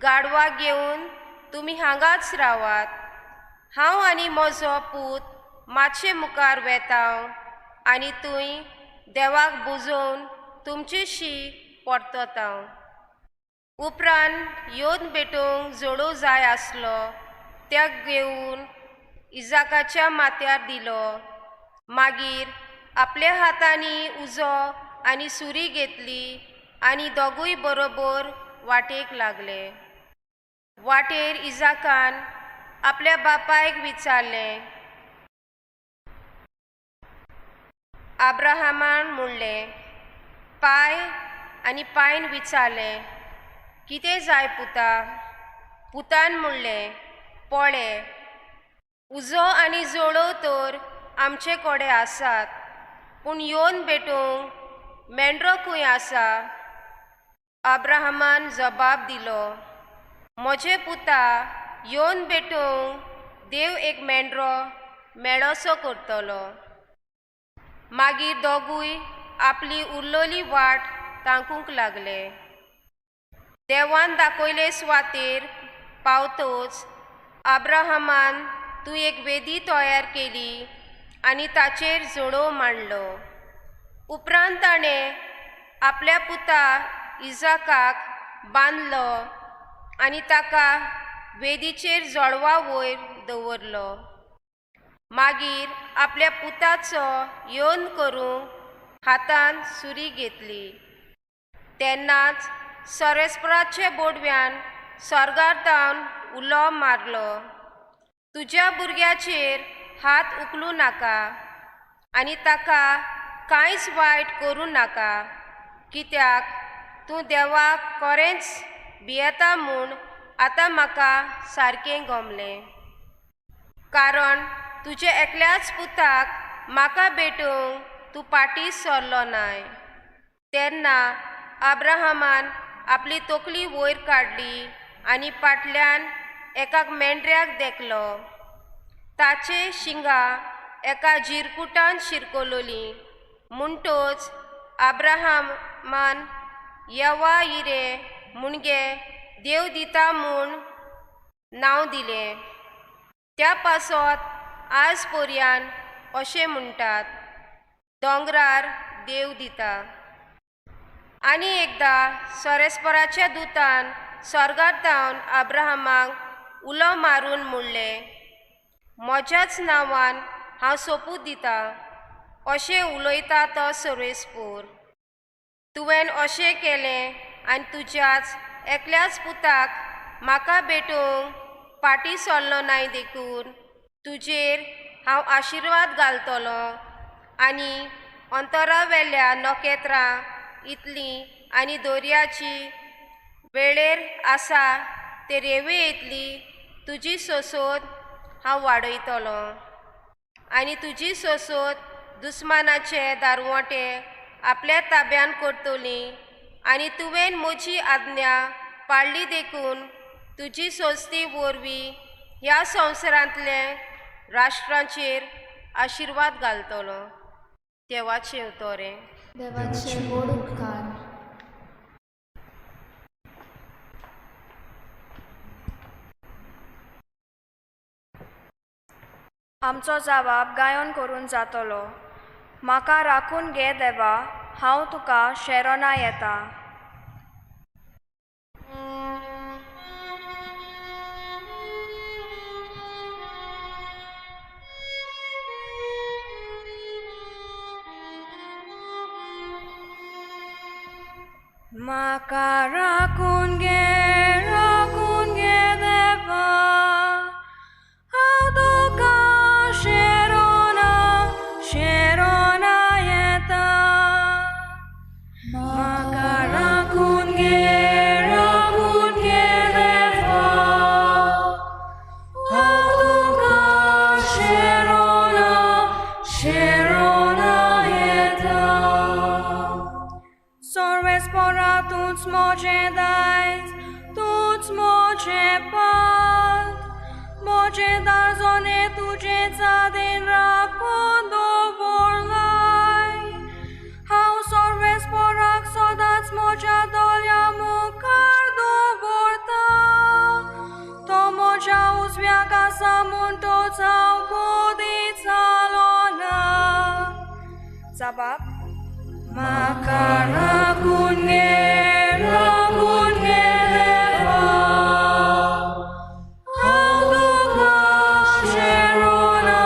गाडवाक घेवन तुमी हांगाच रावात, हांव आनी म्हजो पूत मातशे मुखार वेता आनी थंय देवाक बुजोवन तुमचेशी परतता. उपरांत येवन भेटोवंक जोडो जाय आसलो त्या घेवन इजाकाच्या माथ्यार दिलो. मागीर आपल्या हातांनी उजो आनी सुरी घेतली आनी दोगूय बरोबर वाटेक लागले. वाटेर इजाकान आपल्या बापायक विचारलें. आब्राहामान म्हणलें, पाय. आनी पायन विचारलें, कितें जाय पुता? पुतान म्हणलें, पळे, उजो आनी जोडो तर आमचे कडेन आसात, पूण येवन भेटोवंक मेंढरो खंय आसा? आब्राहामान जबाब दिलो, म्हजे पुता, येवन भेटोवंक देव एक मेंढरो मेळोसो करतलो. मागीर दोगूय आपली उरलेली वाट तांकूंक लागले. देवान दाखयले सुवातेर पावतोच आब्राहामान तूं एक वेदी तयार केली आनी ताचेर जोडो मांडलो. उपरांत ताणें आपल्या पुता इजाकाक बांदलो आनी ताका वेदीचेर जोडवा वयर दवरलो. मागीर आपल्या पुताचो येवन करूंक हातान सुरी घेतली. तेन्नाच सोरेस्पराच्या बोडव्यान स्वर्गार तावन उलो मारलो, तुज्या भुरग्याचेर हात उखलूं नाका आनी ताका कांयच वायट करूं नाका, कित्याक तूं देवाक खरेंच भियेता म्हूण आतां म्हाका सारकें गमलें. कारण तुज्या एकल्याच पुताक म्हाका भेटोवंक तूं फाटीं सरलो नाय. तेन्ना आब्राहामान आपली तकली वयर काडली आनी फाटल्यान एका मेंढऱ्याक देखलो. ताचे शिंगां एका जिरकुटान शिरकलोलीं. म्हणटोच आब्राहामान यवा इरे मुणगे देव दिता म्हूण नांव दिलें. त्या पासत आज पर्यान अशें म्हणटात, दोंगरार देव दिता. आनी एकदां सोरेस्पराच्या दुतान स्वर्गार तावन आब्राहामाक उलो मारून म्हणलें, म्हज्याच नांवान हांव सोपूत दितां, अशें उलयता तो सर्वेस्पोर. तुवें अशें केलें आनी तुज्याच एकल्याच पुताक म्हाका भेटोवंक फाटीं सरलो नाय, देखून तुजेर हांव आशिर्वाद घालतलो आनी अंतरावेल्या नखेत्रां इतलीं आनी दर्याची वेळेर आसा ते रेंवे इतली तुजी सोसोद हांव वाडयतलो आनी तुजी सोसोद दुस्मानाचे दारवंटे आपल्या ताब्यान करतली आनी तुवें म्हजी आज्ञा पाळ्ळी देखून तुजी सोस्ती वरवीं ह्या संवसारांतले राष्ट्रांचेर आशिर्वाद घालतलो. देवाचें उतोरें. देवाचे व्हड उपकार. आमचो जवाब गायन करून जातलो. म्हाका राखून घे देवा, हांव तुका शेरोना येता. म्हाका राखून घे, राखून घे देवा, हांव तुका शेरोना शेरोना येता. म्हाका राखून घे, राखून घे देवा, हांव तुका शेरोना शेरोना येता. सोर्वेस्पोरा तूंच म्हजें दायज, तूंच म्हजें पात, म्हजें दारजोने तुजें चादीन राखून दवरलाय. हांव सोर्वेस्पोराक सदांच म्हज्या दोळ्या मुखार दवरता. तो म्हज्या उजव्याक आसा म्हणटच हांव कदीच जालो ना. जबाब. म्हाका राखून घे, राखून घे देवा, हांव तुका शेरोना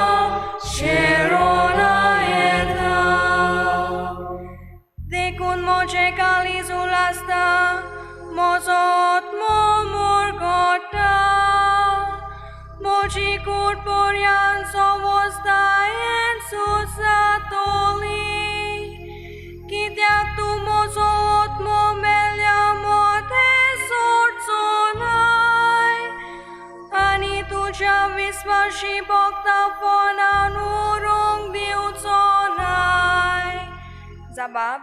शेरोना येता. देखून म्हजें काळीज उल्हासता, म्हजो आत्मो मुरगट्टा, म्हजी कूड पर्यान सवस्तायेन सुजातली. कित्याक तूं म्हजो आत्मो मेल्या मदें सोडचो नाय, आनी तुज्या विस्वाशी भक्ता फोनान उरूंक दिवचो नाय. जबाब.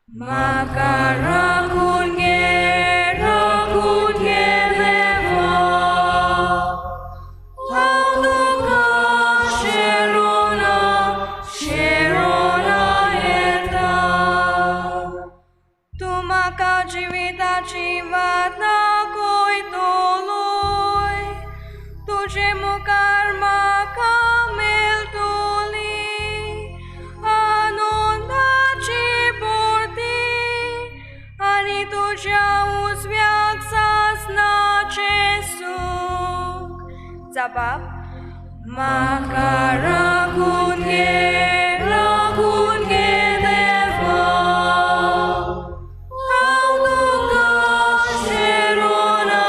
म्हाका राखून घे, राखून घे देवा, हांव तुका शेरोना शेरोना येता. तूं म्हाका जिविताची वाट दाखयतलोय, तुजे मुखार म्हाका मेळटली आनंदाची पुर्ती, आनी तुज्या उजव्याक सासणाचें सूख. जबाब. म्हाका राखून घे, राखून घे देवा, हांव तुका शेरोना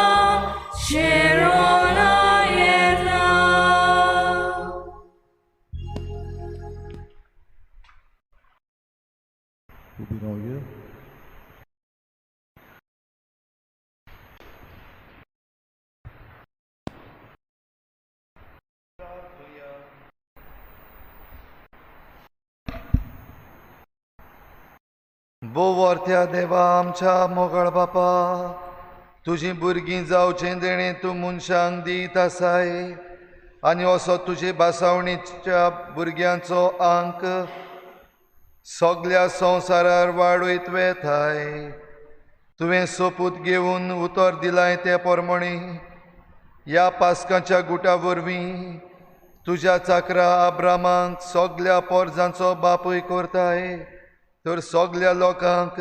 शेरोना येता. उबी रावया. बोवार्थ्या देवा आमच्या मोगाळ बापा, तुजीं भुरगीं जावचें देणें तूं मनशांक दीत आसाय, आनी असो तुजे भासावणीच्या भुरग्यांचो आंक सगल्या संवसारार वाडयत वेताय. तुवें सोपूत घेवन उतर दिलाय ते प्रमाणे ह्या पास्काच्या गुटा वरवीं तुज्या चाकरा आब्रामाक सगल्या पोरजांचो बापूय करताय, तर सगल्या लोकांक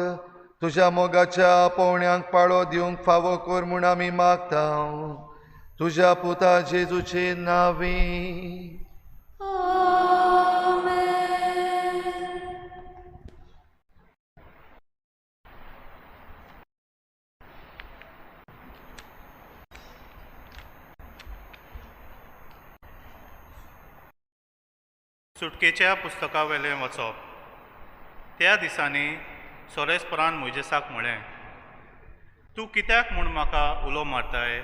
तुज्या मोगाच्या आपोवण्यांक पाळो दिवंक फावो कर म्हूण आमी मागता, तुज्या पुता जेजूचे नांवी. सुटकेच्या पुस्तकावेलें वचप. त्या दिसांनी सोरेस्परान मोयजेसाक म्हळें, तूं कित्याक म्हूण म्हाका उलो मारताय?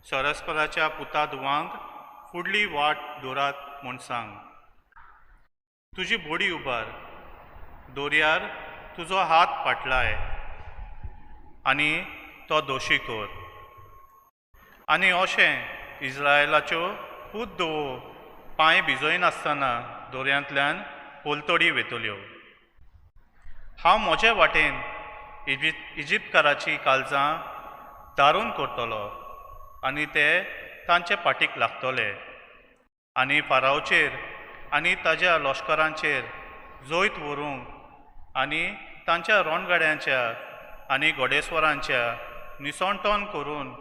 सोरेस्पराच्या पुता धुवांक फुडली वाट दवरात म्हूण सांग. तुजी बोडी उबार, दोरयार तुजो हात पाटलाय आनी तो दोशी कर. आनी अशें इस्रायलाच्यो पूत धुवो पांय भिजयनासतना दोरयांतल्यान पलतडी वेतल्यो. हांव म्हजे वाटेन इजिप्तकाराची काळजां दारून करतलो आनी ते तांचे फाटीक लागतले, आनी फारावचेर आनी ताज्या लश्करांचेर जैत व्हरूंक आनी तांच्या रोणगाड्यांच्या आनी घोडेस्वरांच्या निसणटण करून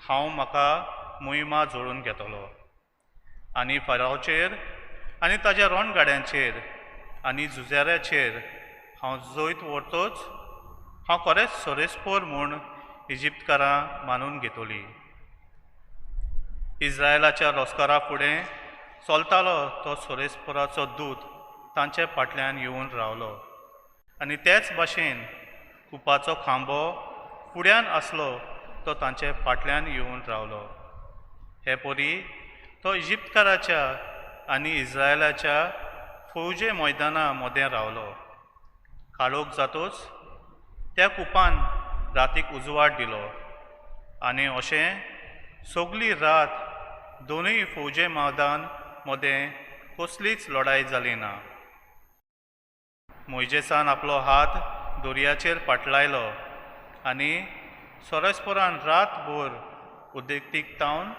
हांव म्हाका मोहिमा जोडून घेतलो. आनी फारावचेर आनी ताज्या रोणगाड्यांचेर आनी झुजाऱ्याचेर हांव जैत व्हरतोच हांव खरेंच सोरेस्पोर म्हूण इजिप्तकारां मानून घेतली. इस्रायलाच्या लश्करा फुडें चलतालो तो सोरेस्पोराचो दूत तांचे फाटल्यान येवन रावलो आनी तेच भाशेन कुपाचो खांबो फुड्यान आसलो तो तांचे फाटल्यान येवन रावलो. हे परी तो इजिप्तकाराच्या आनी इस्रायलाच्या फौजे मैदाना मदें रावलो. काळोख जातोच त्या कुपान रातीक उजवाड दिलो आनी अशें सगली रात दोनूय फौजे मैदान मदें कसलीच लडाय जाली ना. मोयजेसान आपलो हात दर्याचेर पाटलायलो आनी सोरेस्पोरान रातभर उद्देगीक तावन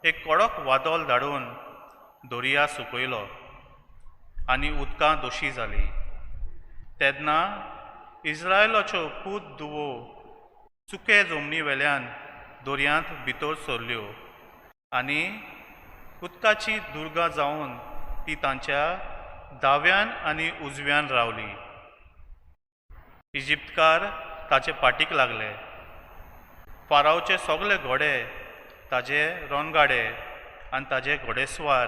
एक कडक वादळ धाडून दर्या सुकयलो आनी उदकां दोशी जाली. तेन्ना इस्रायलाच्यो पूत दुवो चुके जमनी वेल्यान दर्यांत भितर सरल्यो आनी उदकाची दुर्गां जावन ती तांच्या दाव्यान आनी उजव्यान रावली. इजिप्तकार ताचे फाटीक लागले. फारावचे सगळे घोडे, ताजे रणगाडे आनी ताजे घोडेस्वार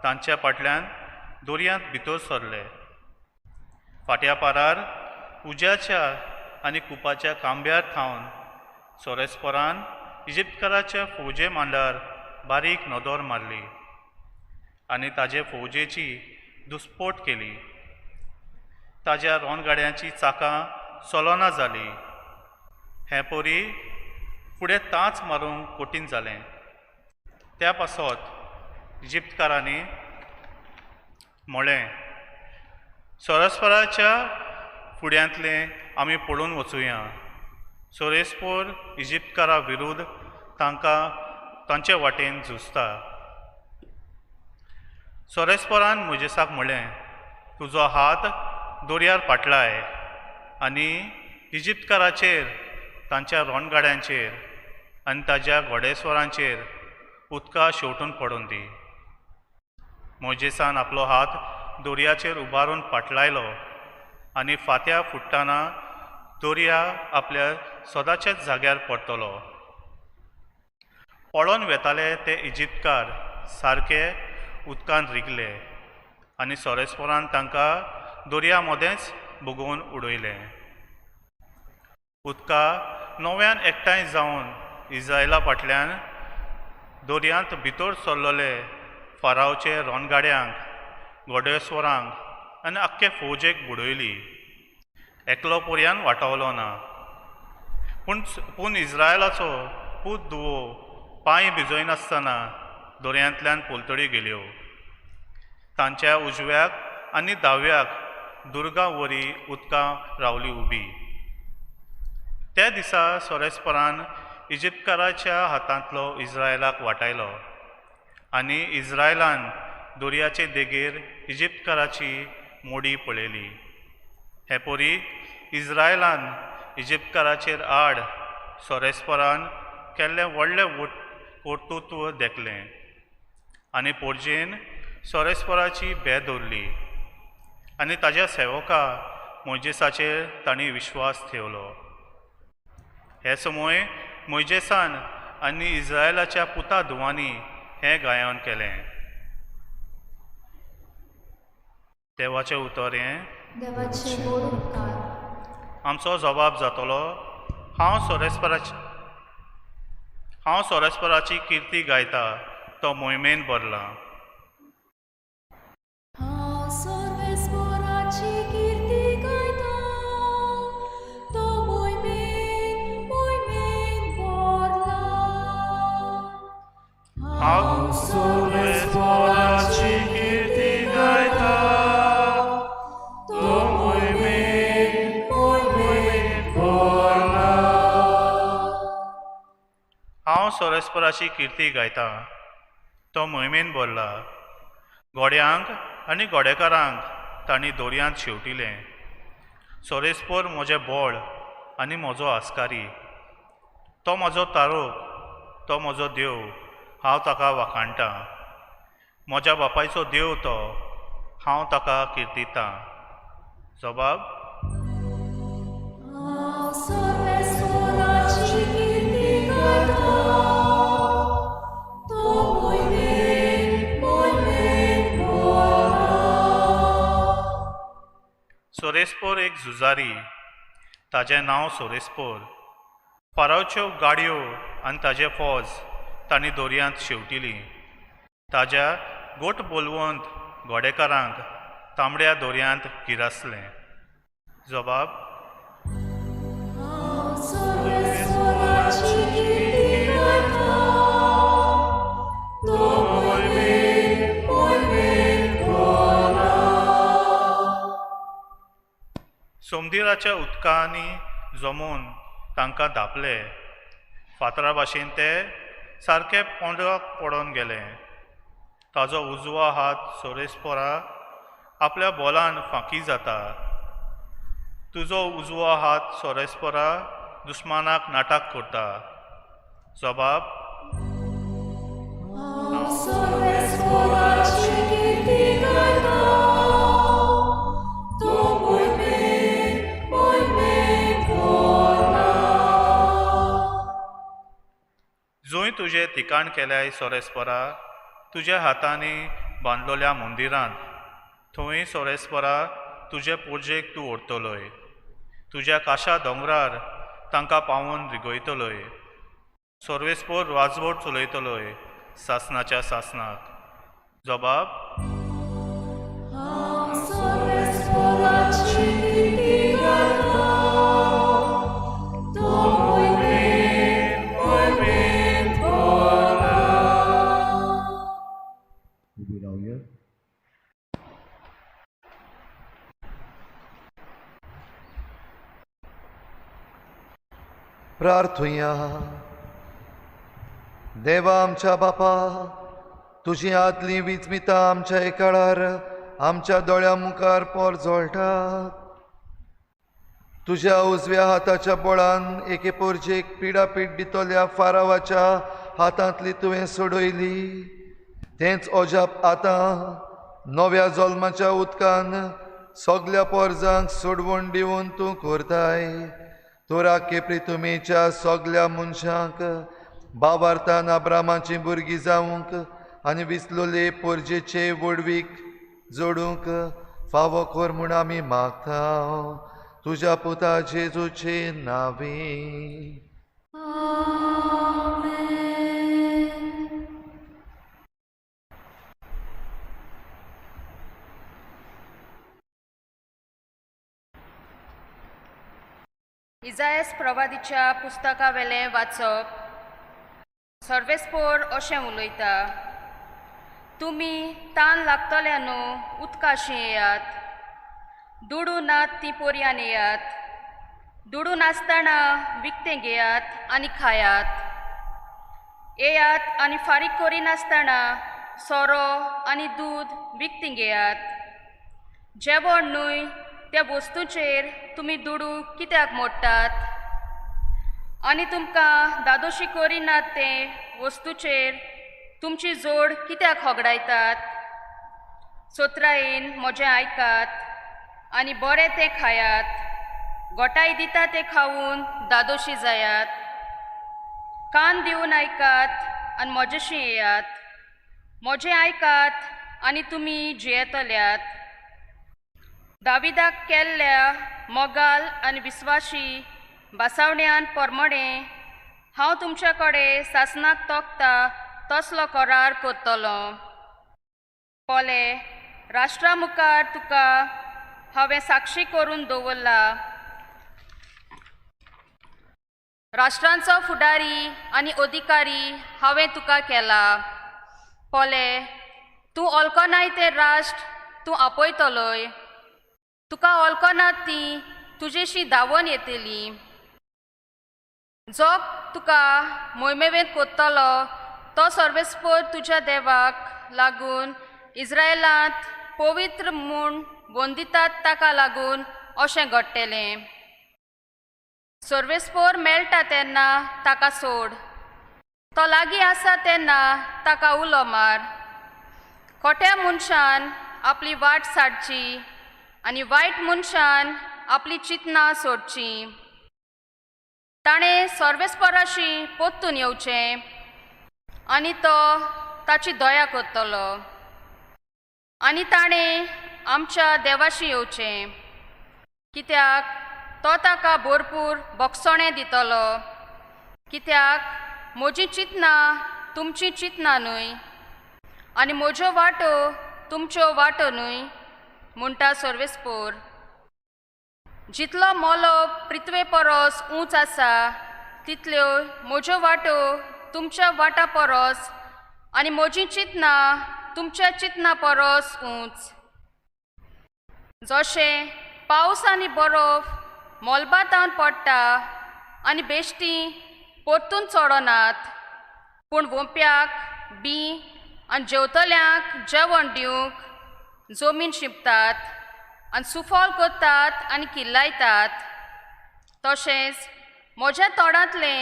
तांच्या फाटल्यान दर्यांत भितर सरले. फाट्या पारार उज्याच्या आनी कुपाच्या खांब्यार थावन सोरेस्पोरान इजिप्तकाराच्या फौजे मांडार बारीक नदर मारली आनी ताजे फौजेची दुस्पोट केली. ताज्या रोनगाड्यांची चाकां चलना जाली. हें परी फुडें तांच मारूंक कठीण जालें. त्या पासत इजिप्तकारांनी म्हळें, सोरेस्पोराच्या फुड्यांतलें आमी पळून वचुया. सोरेस्पोर इजिप्तकारा विरुद्ध तांकां तांचे वाटेन झुजता. सोरेस्पोरान मोजेसाक म्हळें, तुजो हात दर्यार पाटलाय आनी इजिप्तकाराचेर, तांच्या रोणगाड्यांचेर आनी ताज्या घोडेस्वरांचेर उदकां शेंवटून पडून दी. मोजेसान आपलो हात दर्याचेर उबारून पाटलायलो आनी फांत्या फुट्टाना दर्या आपल्या सदांच्याच जाग्यार परतलो. पळोवन वेताले ते इजिप्तकार सारके उदकान रिगले आनी सोरेस्पोरान तांकां दर्या मदेंच भोगोवन उडयलें. उदकां नव्यान एकठांय जावन इस्रायला फाटल्यान दर्यांत भितर सरलेले फारावचे रोनगाड्यांक, घोडेस्वरांक आनी आख्खे फौजेक बुडयली. एकलो पर्यान वाटावलो ना. पूण इस्रायलाचो पूत दुवो पांय भिजयनासतना दर्यांतल्यान पलतडी गेल्यो. तांच्या उजव्याक आनी दाव्याक दुर्गा वरी उदकां रावली उबी. त्या दिसा सोरेस्पोरान इजिप्तकाराच्या हातांतलो इस्रायलाक वाटायलो आनी इस्रायलान दर्याचे देगेर इजिप्तकाराची मोडी पळयली. हे परी इस्रायलान इजिप्तकाराचेर आड सोरेस्पोरान केल्लें व्हडलें कर्तृत्व देखलें आनी पोरजेन सोरेस्पोराची बे दवरली आनी ताज्या सेवका मोयजेसाचेर तांणी विश्वास ठेवलो. हे समय मोयजेसान आनी इस्रायलाच्या पुता धुवांनी हें गायन केलें. देवाचें उतर हें. आमचो जबाब जातलो, हांव सोरेस्पोराची किर्ती गायता, तो मोहिमेन भरला. हांव सोरेस्पोराची किर्ती गायता, तो मोहिमेन भरला. हांव सोरेस्पोराची किर्ती गायता, तो मोहिमेन भरला. घोड्यांक आनी घोडेकारांक तांणी दोरयांत शेंवटिलें. सोरेस्पोर म्हजें बोळ आनी म्हजो आस्कारी, तो म्हजो तारोक, तो म्हजो देव, हांव ताका वाखाणटां. म्हज्या बापायचो देव तो, हांव ताका किर्तितां. जबाब. सोरेस्पोर एक झुजारी, ताजें नांव सोरेस्पोर. फारावच्यो गाडयो आनी ताजे फौज तांणी दोरयांत शेंवटिली. ताज्या गोट बोलवंत घोडेकारांक तांबड्या दोरयांत गिरासलें. जबाब. सोमदिराच्या उदकांनी जमोवन तांकां धांपले. फातरा भाशेन ते सारके पोंदराक पडोन गेले. ताजो उजवो हात सोरेस्पोरा आपल्या बोलान फांकी जाता. तुजो उजवो हात सोरेस्पोरा दुस्मानाक नाटक करता. जबाब. जंय तुजें ठिकाण केल्याय सोरेस्पोरा, तुज्या हातांनी बांदलोल्या मंदिरांत, थंय सोरेस्पोरा तुजे पुजेक तूं व्हरतलोय. तुज्या काशा दोंगरार तांकां पावोवन रिगयतलोय. सोर्वेस्पोर राजवट चलयतलोय सासनाच्या सासनाक. जबाब. प्रार्थुया. देवा आमच्या बापा, तुजी आदली विजमितां आमच्या एकाळार आमच्या दोळ्या मुखार पोर जोळटात. तुज्या उजव्या हाताच्या बळान एके पोरजेक पिडापीड दितल्या फारावाच्या हातांतली तुवें सोडयली. तेंच अजाप आतां नव्या जल्माच्या उदकान सगल्या पोरजांक सोडवण दिवन तूं करताय. तोराके प्रितुमेच्या सगल्या मनशांक बाबार्थान अब्रामाची भुरगीं जावंक आनी विसलोले पोरजेचे व्हडवीक जोडूंक फावो कर म्हूण आमी मागता तुज्या पुता जेजूचे नांवे. इजायस प्रवादीच्या पुस्तकावेलें वाचप. सर्वेस्पोर अशें उलयता, तुमी तान लागतल्या न्हू उदकाशी येयात, दुडू नात ती पोरयान येयात, दुडू नासतना विकतें घेयात आनी खायात, येयात आनी फारीक करिनासतना सोरो आनी दूद विकतें घेयात. जेवण न्हय त्या वस्तूचेर तुमी दुडू कित्याक मोडटात आनी तुमकां दादोशी करिनात ते वस्तूचेर तुमची जोड कित्याक होगडायतात. सोत्रायेन म्हजें आयकात आनी बरें तें खायात, गोटाय दिता तें खावन दादोशी जायात. कान दिवन आयकात आनी म्हजेशी येयात, म्हजें आयकात आनी तुमी जियेतल्यात. दाविदाक केल्ल्या मोगाल आनी विस्वाशी बासावण्यान परमणें हांव तुमच्या कडेन सासनाक तोखता तसलो करार करतलो. पोले राष्ट्रा मुखार तुका हांवें साक्षी करून दवरला. राष्ट्रांचो फुडारी आनी अधिकारी हांवें तुका केला. पोले तूं वळखनाय तें राष्ट्र तूं आपयतलोय, तुका वळखनात ती तुजेशी धांवून येतली. जो तुका मोहिमेवेंत कोत्तलो तो सर्वेस्पोर तुज्या देवाक लागून इस्रायलांत पवित्र म्हूण वंदितात ताका लागून अशें घडटलें. सर्वेस्पोर मेळटा तेन्ना ताका सोड, तो लागीं आसा तेन्ना ताका उलो मार. खोट्या मनशान आपली वाट साडची आनी वायट मनशान आपली चिंतनां सोडची. ताणें सर्वेस्पोराशी परतून येवचें आनी तो ताची दया करतलो, आनी ताणें आमच्या देवाशी येवचें, कित्याक तो ताका भरपूर बक्षणें दितलो. कित्याक म्हजी चिंतनां तुमची चिंतनां न्हय आनी म्हज्यो वाटो तुमच्यो वाटो न्हय, म्हणटा सर्वेस्पोर. जितलो मोलो पृथ्वे परस उंच आसा तितल्यो म्हज्यो वाटो तुमच्या वाटा परस आनी म्हजी चिंतनां तुमच्या चिंतना परस उंच. जशें पावस आनी बरोफ मोलबातान पडटा आनी बेश्टी परतून चडनात, पूण वोंप्याक बी आनी जेवतल्यांक जेवण दिवंक जमीन शिंपतात आनी सुफल करतात आनी किल्लायतात, तशेंच म्हज्या तोंडांतलें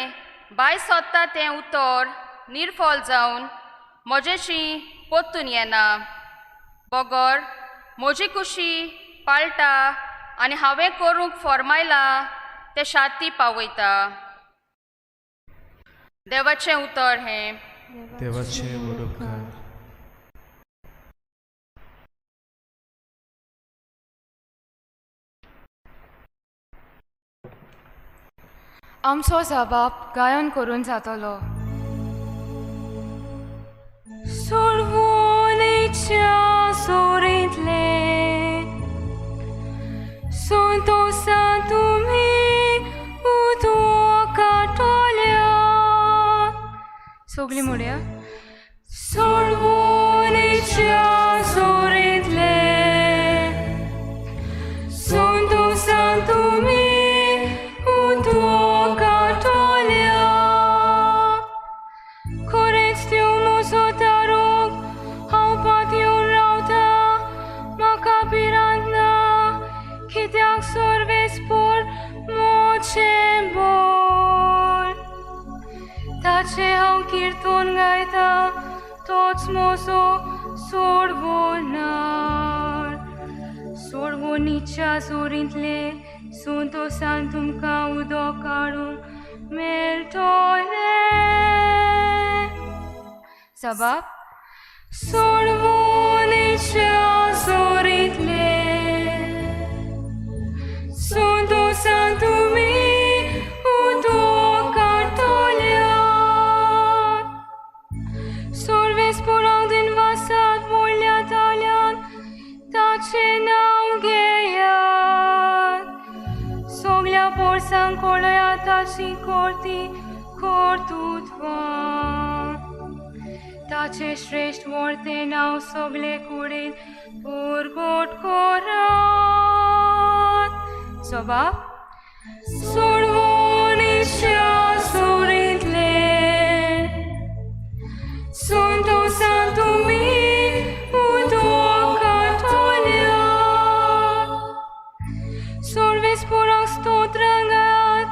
बाय सोदता तें उतर निर्फल जावन म्हजेशी परतून येना, बगर म्हजी कुशी पाळटा आनी हांवें करूंक फॉर्मायलां तें शाती पावयता. देवाचें उतर हें. देवाचें उपकार. आमचो जबाब गायन करून जातलो. सोडवणेच्या सोरींतले संतोसा तुमी उदक काडटल्या. सगळीं म्हणया. सोडवणेच्या सोरींतले संतोसा तुमी उदक काडटल्या. खरेंच त्यो म्हजो तारोक हांव पातयेवन रावता, म्हाका भिरांत ना, कित्याक सर्वेस्पोर म्हजें बळ. ताचें हांव किर्तन गायता, तोच म्हजो सोडवणार. सोडवणीच्या जोरींतले संतोसान तुमकां उदक काडूंक मेळटलें. जबाब. सोडवणेच्या जोरींतले संतोसान तुमी उदक काडटल्या. सर्वेस्पोराक दिनवासात व्हडल्या ताळ्यान ताचें नांव घेयात. सगल्या पोरसांक कळयात ताची कोर्ती कर्तुत्वां. ताचें श्रेश्ठ व्हडतें नांव सगळे कुडीन परगट करात. जबाब. सोडवणेच्या सोरींतले संतोसान तुमी उदक काडटल्या. सर्वेस्पोराक स्तोत्रां गायात,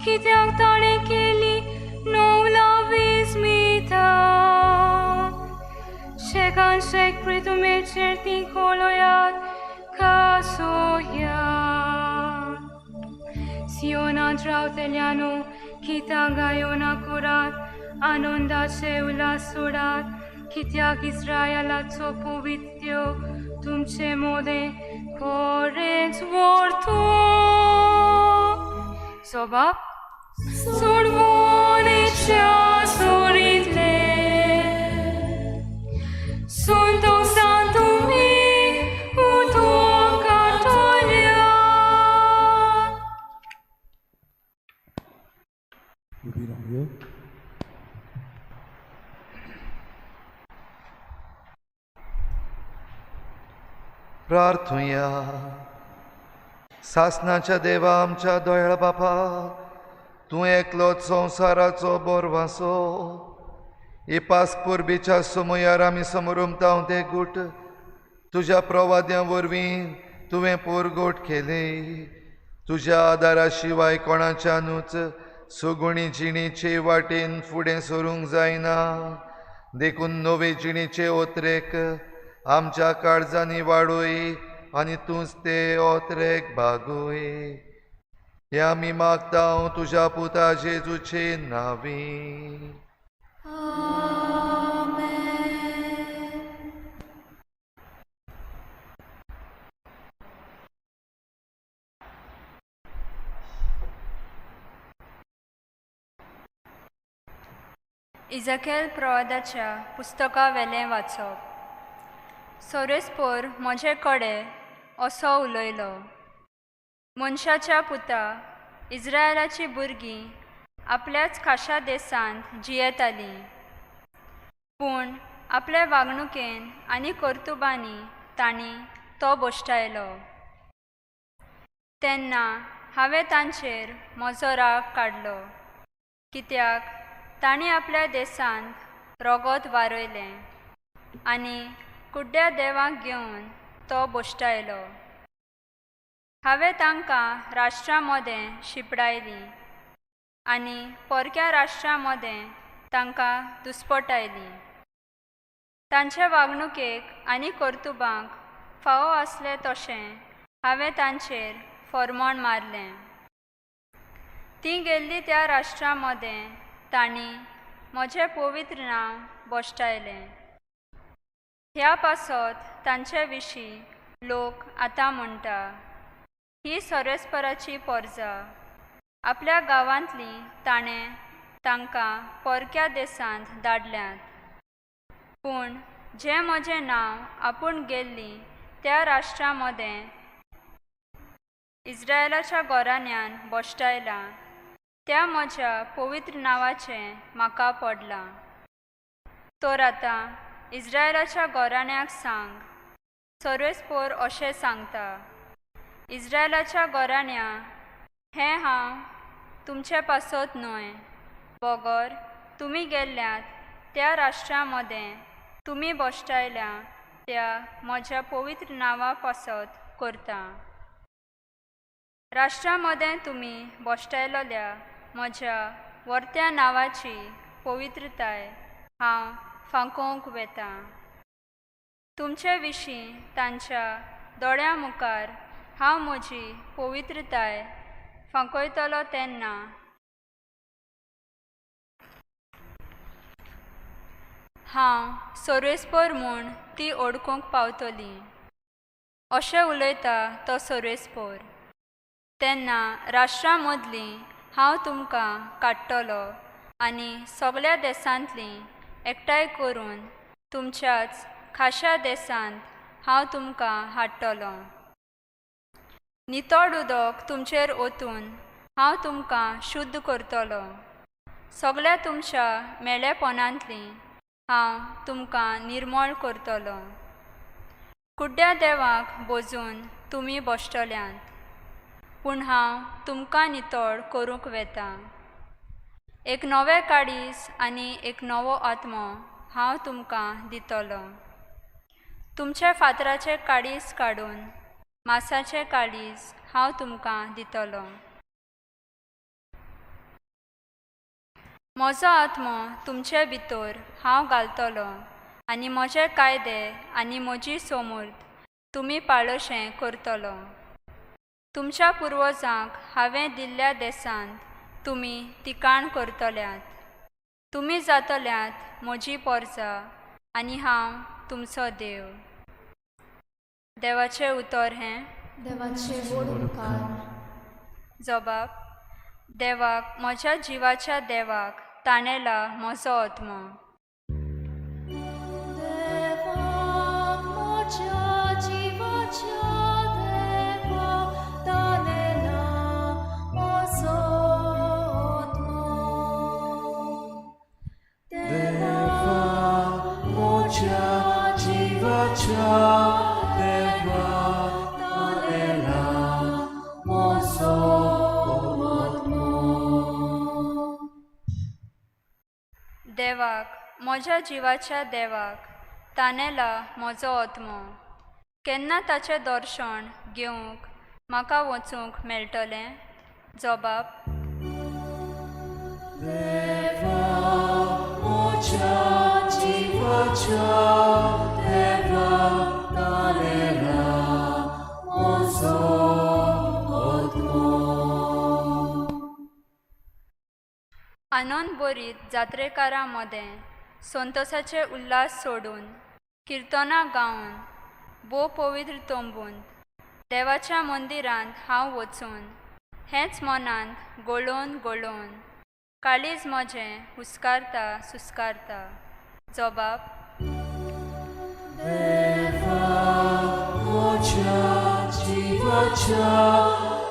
कित्याक ताणें केली नवला विस्मिता. शेकान शेक प्रितुमेचेर ती कळयात कासोया. सियोनांत रावतल्यानो गितां गायोना करात, आनंदाचे उल्हास सोडात, कित्याक इस्रायलाचो पवित्र तुमचे मदें खरेंच व्हरतो. जबाब. सोडवणेच्या सोरींतले संतोसान तुमी उदक काडटल्या. उबी रावया. प्रार्थुया. सासनाच्या देवा आमच्या दोयाळ बापा, तूं एकलोच संवसाराचो बोरवासो. ही पास परबीच्या समयार आमी समरुमतांव ते गूट तुज्या प्रवाद्यां वरवीं तुवें पोरगोट केले। तुज्या आदारा शिवाय कोणाच्यानूच सुगुणी जिणेचे वाटेन फुडें सरूंक जायना। देखून नवे जिणेचे ओतरेक आमच्या काळजांनी वाडय आनी तूंच ते ओतरेक भागय। हें आमी मागता तुज्या पुता जेजूचे नांवी। इजकेल प्रवादाच्या पुस्तका वेलें वाचप। सोरेस्पोर म्हजे कडेन असो उलयलो, मनशाच्या पुता, इस्रायलाची भुरगीं आपल्याच खाशा देशांत जियेतालीं, पूण आपले वागणुकेन आनी कर्तुबांनी तांणी तो बोश्टायलो। तेन्ना हांवें तांचेर म्हजो राग काडलो, कित्याक तांणी आपल्या देशांत रोगोत वारयलें आनी कुड्ड्या देवाक घेवन तो बोश्टायलो। हांवें तांकां राष्ट्रां मदें शिंपडायलीं आनी परक्या राष्ट्रां मदें तांकां दुस्पटायलीं। तांचे वागणुकेक आनी कर्तुबांक फावो आसलें तशें हांवें तांचेर फॉर्मोण मारलें। तीं गेल्लीं त्या राष्ट्रां मदें तांणी म्हजें पवित्र नांव बोश्टायलें। ह्या पासत तांचे विशीं लोक आतां म्हणटा, ही सोरेस्पराची पोरजा। आपल्या गांवांतली ताणें तांकां परक्या देशांत धाडल्यात, पूण जें म्हजें नांव आपूण गेल्लीं त्या राष्ट्रां मदें इस्रायलाच्या घराण्यान बोश्टायलां त्या म्हज्या पवित्र नांवाचें म्हाका पडलां। तर आतां इस्रायलाच्या घराण्याक सांग, सोरेस्पोर अशें सांगता, इस्रायलाच्या घराण्या, हें हांव तुमचे पासत न्हय, बगर तुमी गेल्ल्यात त्या राष्ट्रां मदें तुमी बोश्टायल्या त्या म्हज्या पवित्र नांवा पासत करता। राष्ट्रां मदें तुमी बोश्टायलोल्या म्हज्या वर्त्या नांवाची पवित्रताय हांव फांकोवंक वेता। तुमचे विशीं तांच्या दोळ्यां मुखार हांव म्हजी पवित्रताय फांकयतलो तेन्ना हांव सोरेस्पोर म्हूण ती ओडकूंक पावतली, अशें उलयता तो सोरेस्पोर। तेन्ना राष्ट्रां मदलीं हांव तुमकां काडटलो आनी सगळ्या देशांतलीं एकठांय करून तुमच्याच खाशा देशांत हांव तुमकां हाडटलो। नितळ उदक तुमचेर ओतून हांव तुमकां शुद्ध करतलो। सगळ्या तुमच्या मेळेपणांतलीं हांव तुमकां निर्मळ करतलो। कुड्ड्या देवाक बोजून तुमी बसतल्यांत, पूण हांव तुमकां नितळ करूंक वेता। एक नवें काडीस आनी एक नवो आत्मो हांव तुमकां दितलो। तुमचे फातराचें काडीस काडून मासाचें काडीस हांव तुमकां दितलो। म्हजो आत्मो तुमचे भितर हांव घालतलो आनी म्हजे कायदे आनी म्हजी सोमूर्त तुमी पाळोशें करतलो। तुमच्या पुर्वजांक हांवें दिल्ल्या देशांत तुमी तिकाण करतल्यात। तुमी जातल्यात म्हजी पोरजा आनी हांव तुमचो देव। देवाचें उतर हें देवाचें व्हड उपकार। जबाब देवाक म्हज्या जिवाच्या देवाक ताणेला म्हजो आत्मो। देवाक म्हज्या जिवाच्या देवाक ताणेला म्हजो आत्मो। देवाक म्हज्या जिवाच्या देवाक ताणेला म्हजो आत्मो। देवाक म्हज्या जिवाच्या देवाक ताणेला म्हजो आत्मो। केन्ना ताचें दर्शन घेवंक म्हाका वचूंक मेळटलें? जबाब. देवा म्हज्या जिवाच्या देवा तानेला म्हजो आत्मो. आनंद भरीत जात्रेकारां मदें संतोसाचे उल्हास सोडून किर्तनां गावन भोव पवित्र तंबूंत देवाच्या मंदिरांत हांव वचून हेंच मनांत गळोवन गळोवन काळीज म्हजें हुस्कारता सुस्कारता. जबाब. देवा म्हज्या जिवाच्या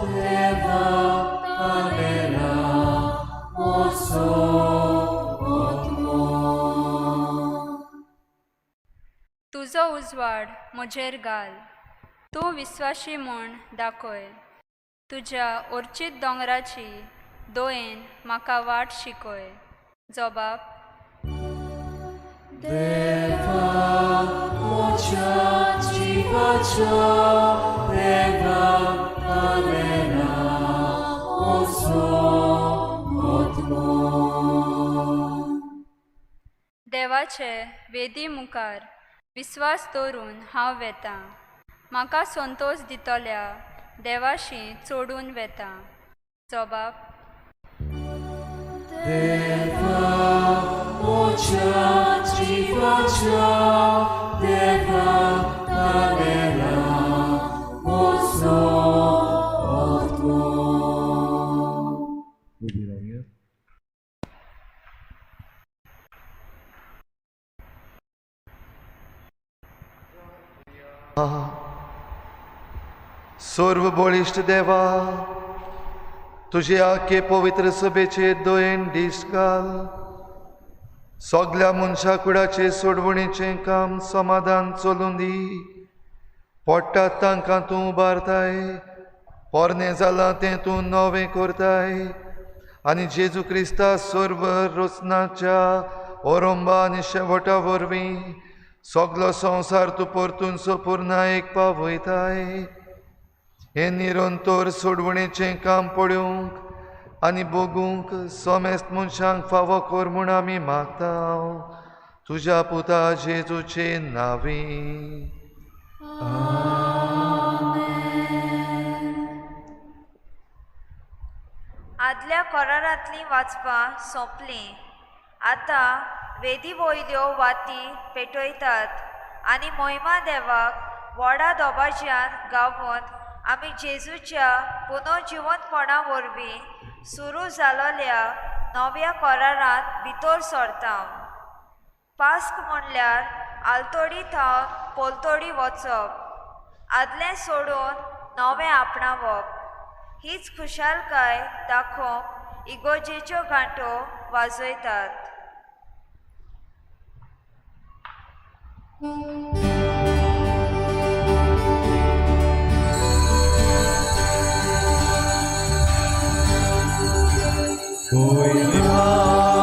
देवा तानेला म्हजो आत्मो. तुजो उजवाड म्हजेर घाल, तूं विस्वाशी म्हूण दाखय. तुज्या ओर्चीत दोंगराची दोयेन म्हाका वाट शिकय. जबाब. देवा म्हज्या जिवाच्या देवा तानेला म्हजो आत्मो. देवाचे वेदी मुखार विस्वास दवरून हांव वेतां, म्हाका संतोस दितल्या देवाशी चोडून वेतां. जबाब. देवा म्हज्या जिवाच्या देवा तानेला म्हजो आत्मो. उबी रावया. सर्व बळिश्ट देवा, तुजे आखे पवित्र सभेचे दोयेन दीस घाल. सगल्या मनशा कुडाचे सोडवणेचें काम समाधान चलूं दी. पडटात तांकां तूं उबारताय, पोरणें जालां तें तूं नवें करताय आनी जेजू क्रिस्ता सर्व रचनाच्या ओरंबा आनी शेवटा वरवीं सगलो संवसार तूं परतून सपूर्णायेक पावयताय. हें निरंतर सोडवणेचें काम पळोवंक आनी भोगूंक समेस्त मनशांक फावो कर म्हूण आमी मागता तुज्या पुता जेजूचे नांवी. आदल्या करारांतलीं वाचपां सोंपलीं. आतां वेदी वयल्यो वाती पेटयतात आनी मोहिमा देवाक व्हडा दबाज्यान गावून आमी जेजूच्या पुनर्जिवंतपणा वरवीं सुरू जालोल्या नव्या करारांत भितर सरता. पास्क म्हणल्यार आलतोडी थावन पोलतोडी वचप, आदलें सोडून नवें आपणावप. हीच खुशालकाय दाखोवंक इगोजेच्यो घांटो वाजयतात. देवा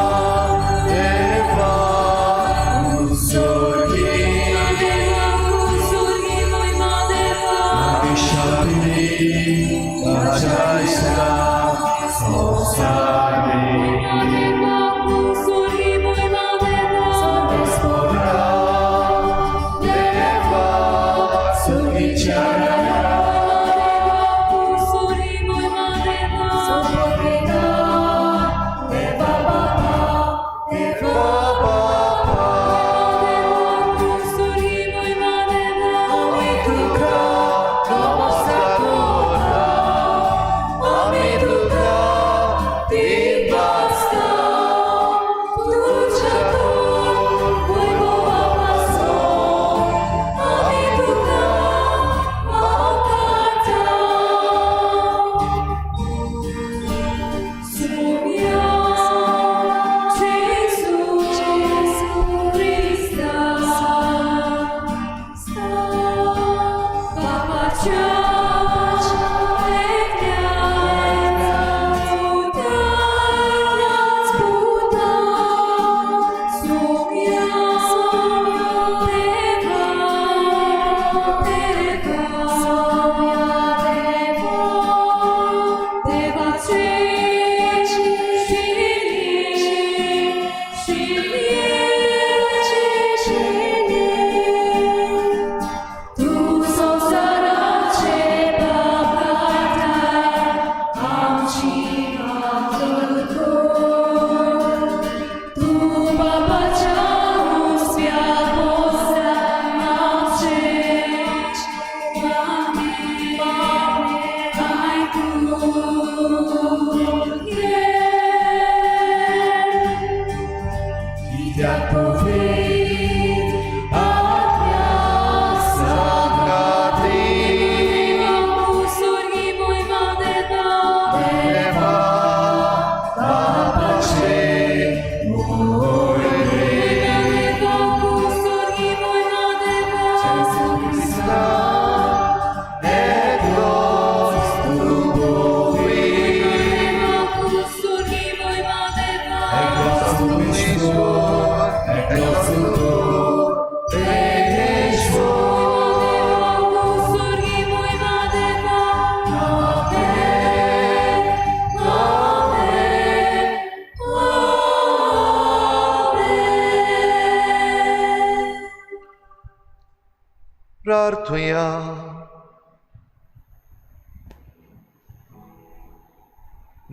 प्रार्थुया.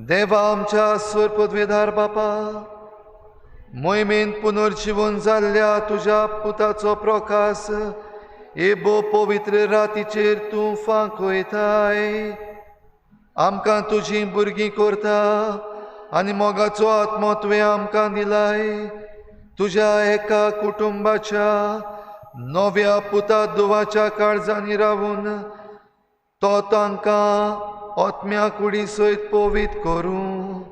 देवा आमच्या सुर पदवेदार बापा, मोहिमेन पुनर्जिवन जाल्ल्या तुज्या पुताचो प्रकाश हे भोव पवित्र रातीचेर तूं फांकयताय. आमकां तुजीं भुरगीं करता आनी मोगाचो आत्मो तुवें आमकां दिलाय. तुज्या एका कुटुंबाच्या नव्या पुता दुवाच्या काळजांनी रावून तो तांकां आत्म्या कुडी सयत पवीत करूं,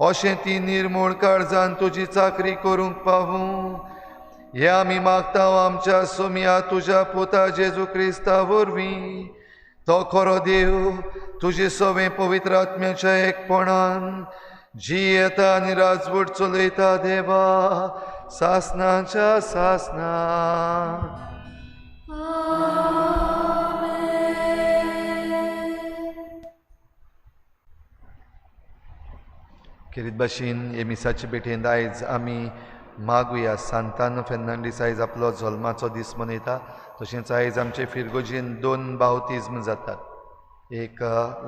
अशें ती निर्मूळ काळजान तुजी चाकरी करूंक पावूं. हे आमी मागता आमच्या सोम्या तुज्या पुता जेजू क्रिस्ता वरवीं. तो खरो देव तुजे सवें पवित्र आत्म्याच्या एकपणान जी येता आनी राजवट चलयता देवा सासनाच्या सासना. खेरीत भाशेन हे मिसाचे भेटेंत आयज आमी मागुया. सांतान फेर्नांडीस आयज आपलो जल्माचो दीस मनयता. तशेंच आयज आमचे फिरगोजीन 2 बावतिज्म जातात, एक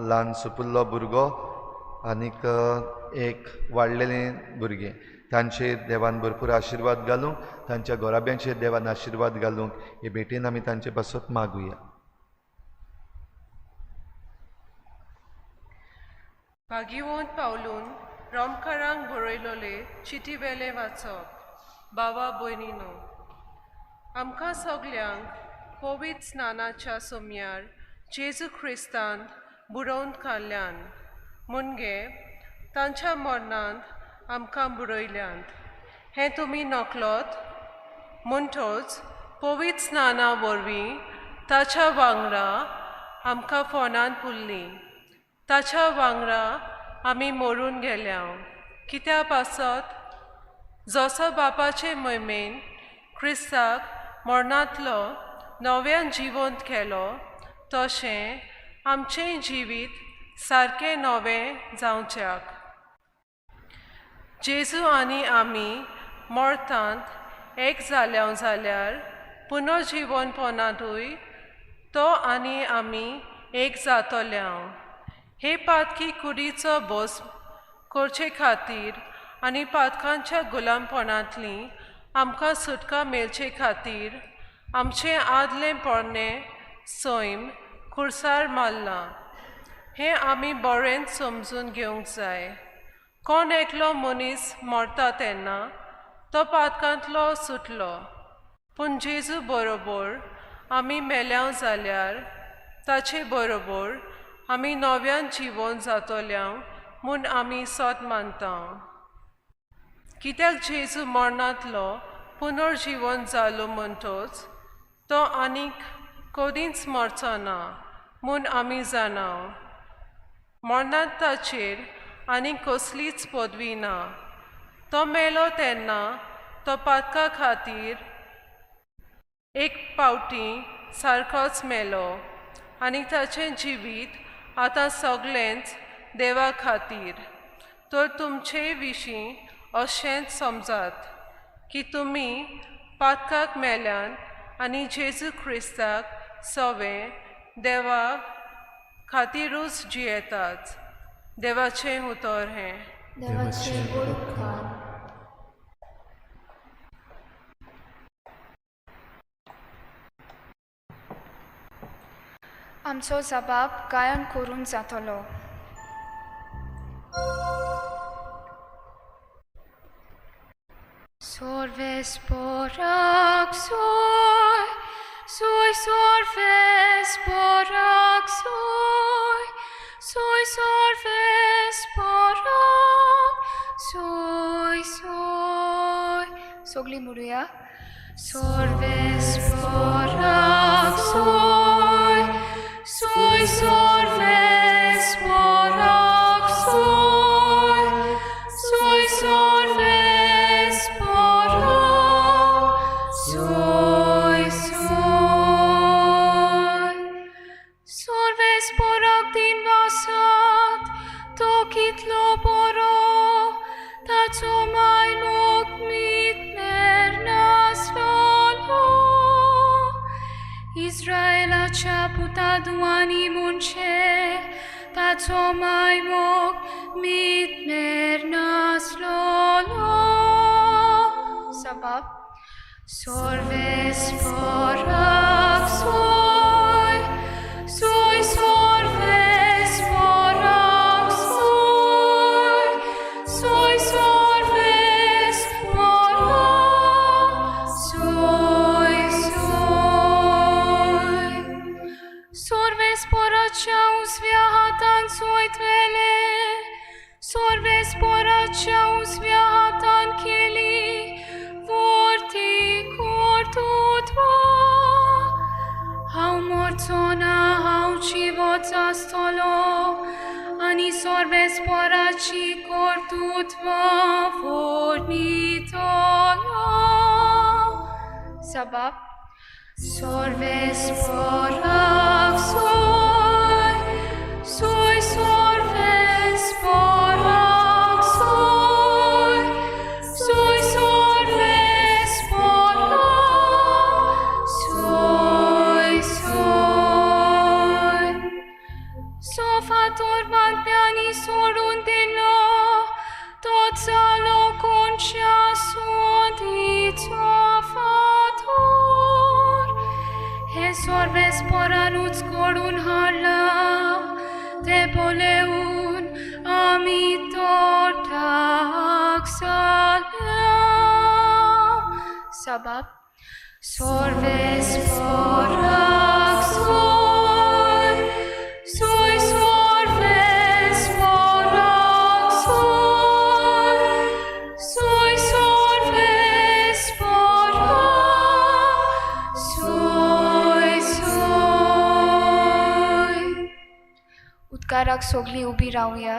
ल्हान सुपुल्लो भुरगो आनीक एक वाडलेलें भुरगें. तांचेर देवान भरपूर आशिर्वाद घालूंक, तांच्या घराब्यांचेर देवान आशिर्वाद घालूंक हे भेटेन आमी तांचे पासत मागुया. भागीवंत पावलून रोमकारांक बरयलोले चिटी वेलें वाचप. बाबा भयणीनो, आमकां सगल्यांक पवित्र स्नानाच्या सोम्यार जेजू क्रिस्तान बुडोवन काडल्यान मुणगे तांच्या मरणांत आमकां बुडयल्यांत हें तुमी नकलोत. म्हणटच पवित्र स्नाना वरवीं ताच्या वांगडा आमकां फोनान पुरली, ताच्या वांगडा आमी मरून गेल्या. कित्या पासत जसो बापाचे मोहिमेन क्रिस्ताक मरणांतलो नव्यान जिवंत केलो तशें आमचें जिवीत सारकें नवें जावच्याक. जेजू आनी आमी मरतांत एक जाल्या जाल्यार पुनर्जिवनपणांतूय तो आनी आमी एक जातल्या. हे पातकी कुडीचो बोस करचे खातीर आनी पातकांच्या गुलामपणांतली आमकां सुटका मेळचे खातीर आमचें आदलें पोरणें सैम खुर्सार मारलां हें आमी बरेंच समजून घेवंक जाय. कोण एकलो मनीस मरता तेन्ना तो पातकांतलो सुटलो, पूण जेजू बरोबर आमी मेल्या जाल्यार ताचे बरोबर आमी नव्यान जिवन जातल्या म्हूण आमी सत मानता. कित्याक जेजू मरणांतलो पुनर्जिवन जालो म्हणटच तो आनीक कदींच मरचो ना म्हूण आमी जाणा. मरणांत ताचेर आनीक कसलीच पदवी ना. तो मेलो तेन्ना तो पातका खातीर एक पावटी सारकोच मेलो आनी ताचें जिवीत आतां सगळेंच देवा खातीर. तर तुमचे विशीं अशेंच समजात की तुमी पातकाक मेल्यान आनी जेजू क्रिस्ताक सवें देवा खातीरूच जियेतात. देवाचें उतर हें. देवाचें व्हड उपकार. आमचो जबाब गायन करून जातलो. Sorves porak soy, soy sorves porak soy, soy sorves porak soy soy. Sogli muruya. Sorves porak soy, soy sorves porak soy, soy sorves porak soy soy. Sorves porak din vasat, to kitlo poro, taco mai mok mit mernas valo. कोर्तादुआनी मुनशे ताचो माय मोग मीत मेर नासलोलो. Sabab Sorves porak soy, soy sorves porak soy, soy sorves porak soy soy. Sorves poracha usvia hatan soitvele, sorves poracha usvia hatan kili. Hau morțona, hau civoța stolo, ani sorves poraci cortutva fornitolo. Sabab sorves porac soy, soy sorves porac soy, soy sorves porac soy soy. Sofator manteani sorundelo, tot salo concia suodito fator. He sorves poranuts corun hala, te poleun amitor taxala. Sabab sorves porac soy, soy sorves porac soy, soy sorves porac soy soy. उदकाराक सगळीं उबी रावया.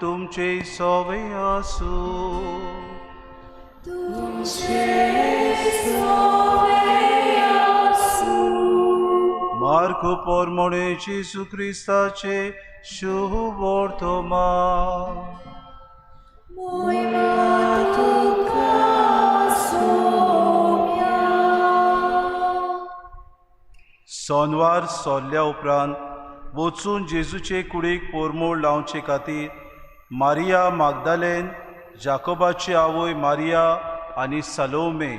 तुमचे सोवे आसू. तुमचे सोवे आसू. Marco पोरमोणे जेजू क्रिस्ताचे शुभ वर्तमान. मोहिमा तुका सोम्या. सोनवार सोल्ल्या उपरांत वचून जेजूचे कुडीक पोरमोळ लावचे खातीर मारिया मागदालेन, जाकोबाची आवय मारिया आनी सलोमे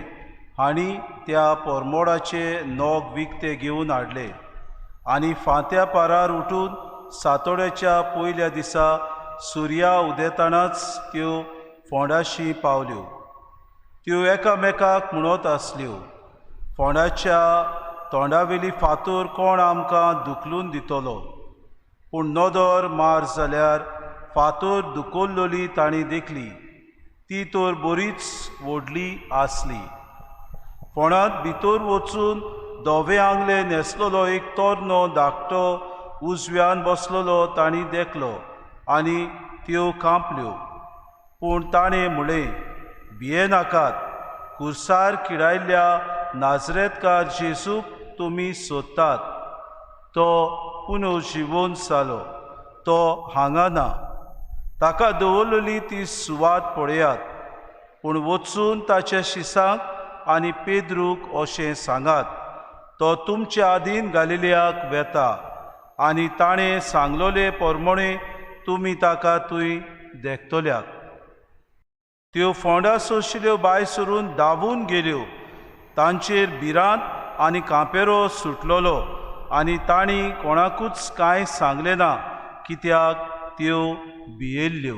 हांणी त्या पोरमोडाचे नोग विकते घेवन हाडले आनी फांत्या पारार उठून सातोड्याच्या पयल्या दिसा सुर्या उदेतानाच त्यो फोंडाशी पावल्यो. त्यो एकामेकाक म्हणत आसल्यो, फोंडाच्या तोंडावेली फातोर कोण आमकां धुकलून दितलो? पूण नदर मार जाल्यार फातोर दुकोल्लोली तांणी देखली. ती तर बरीच व्हडली आसली. फोंडांत भितर वचून धवे आंगले न्हेसलेलो एक तरनो धाकटो उजव्यान बसलेलो तांणी देखलो आनी त्यो कांपल्यो. पूण ताणें म्हळें, भियेनाकात, कुर्सार किडायल्ल्या नाजरेतकार जेजूक तुमी सोदतात. तो पुनर्जिवन जालो, तो हांगा ना. ताका दवरलेली ती सुवात पळयात. पूण वचून ताच्या शिसांक आनी पेद्रूक अशें सांगात, तो तुमच्या आदीन गालिलियाक वेता आनी ताणें सांगलोले परमणे तुमी ताका थंय देखतल्यात. त्यो फोंडा सोंशिल्ल्यो बाय सरून धांवून गेल्यो. तांचेर भिरांत आनी कांपेरो सुटलोलो आनी तांणी कोणाकूच कांय सांगलें ना, कित्याक त्यो भियेल्ल्यो.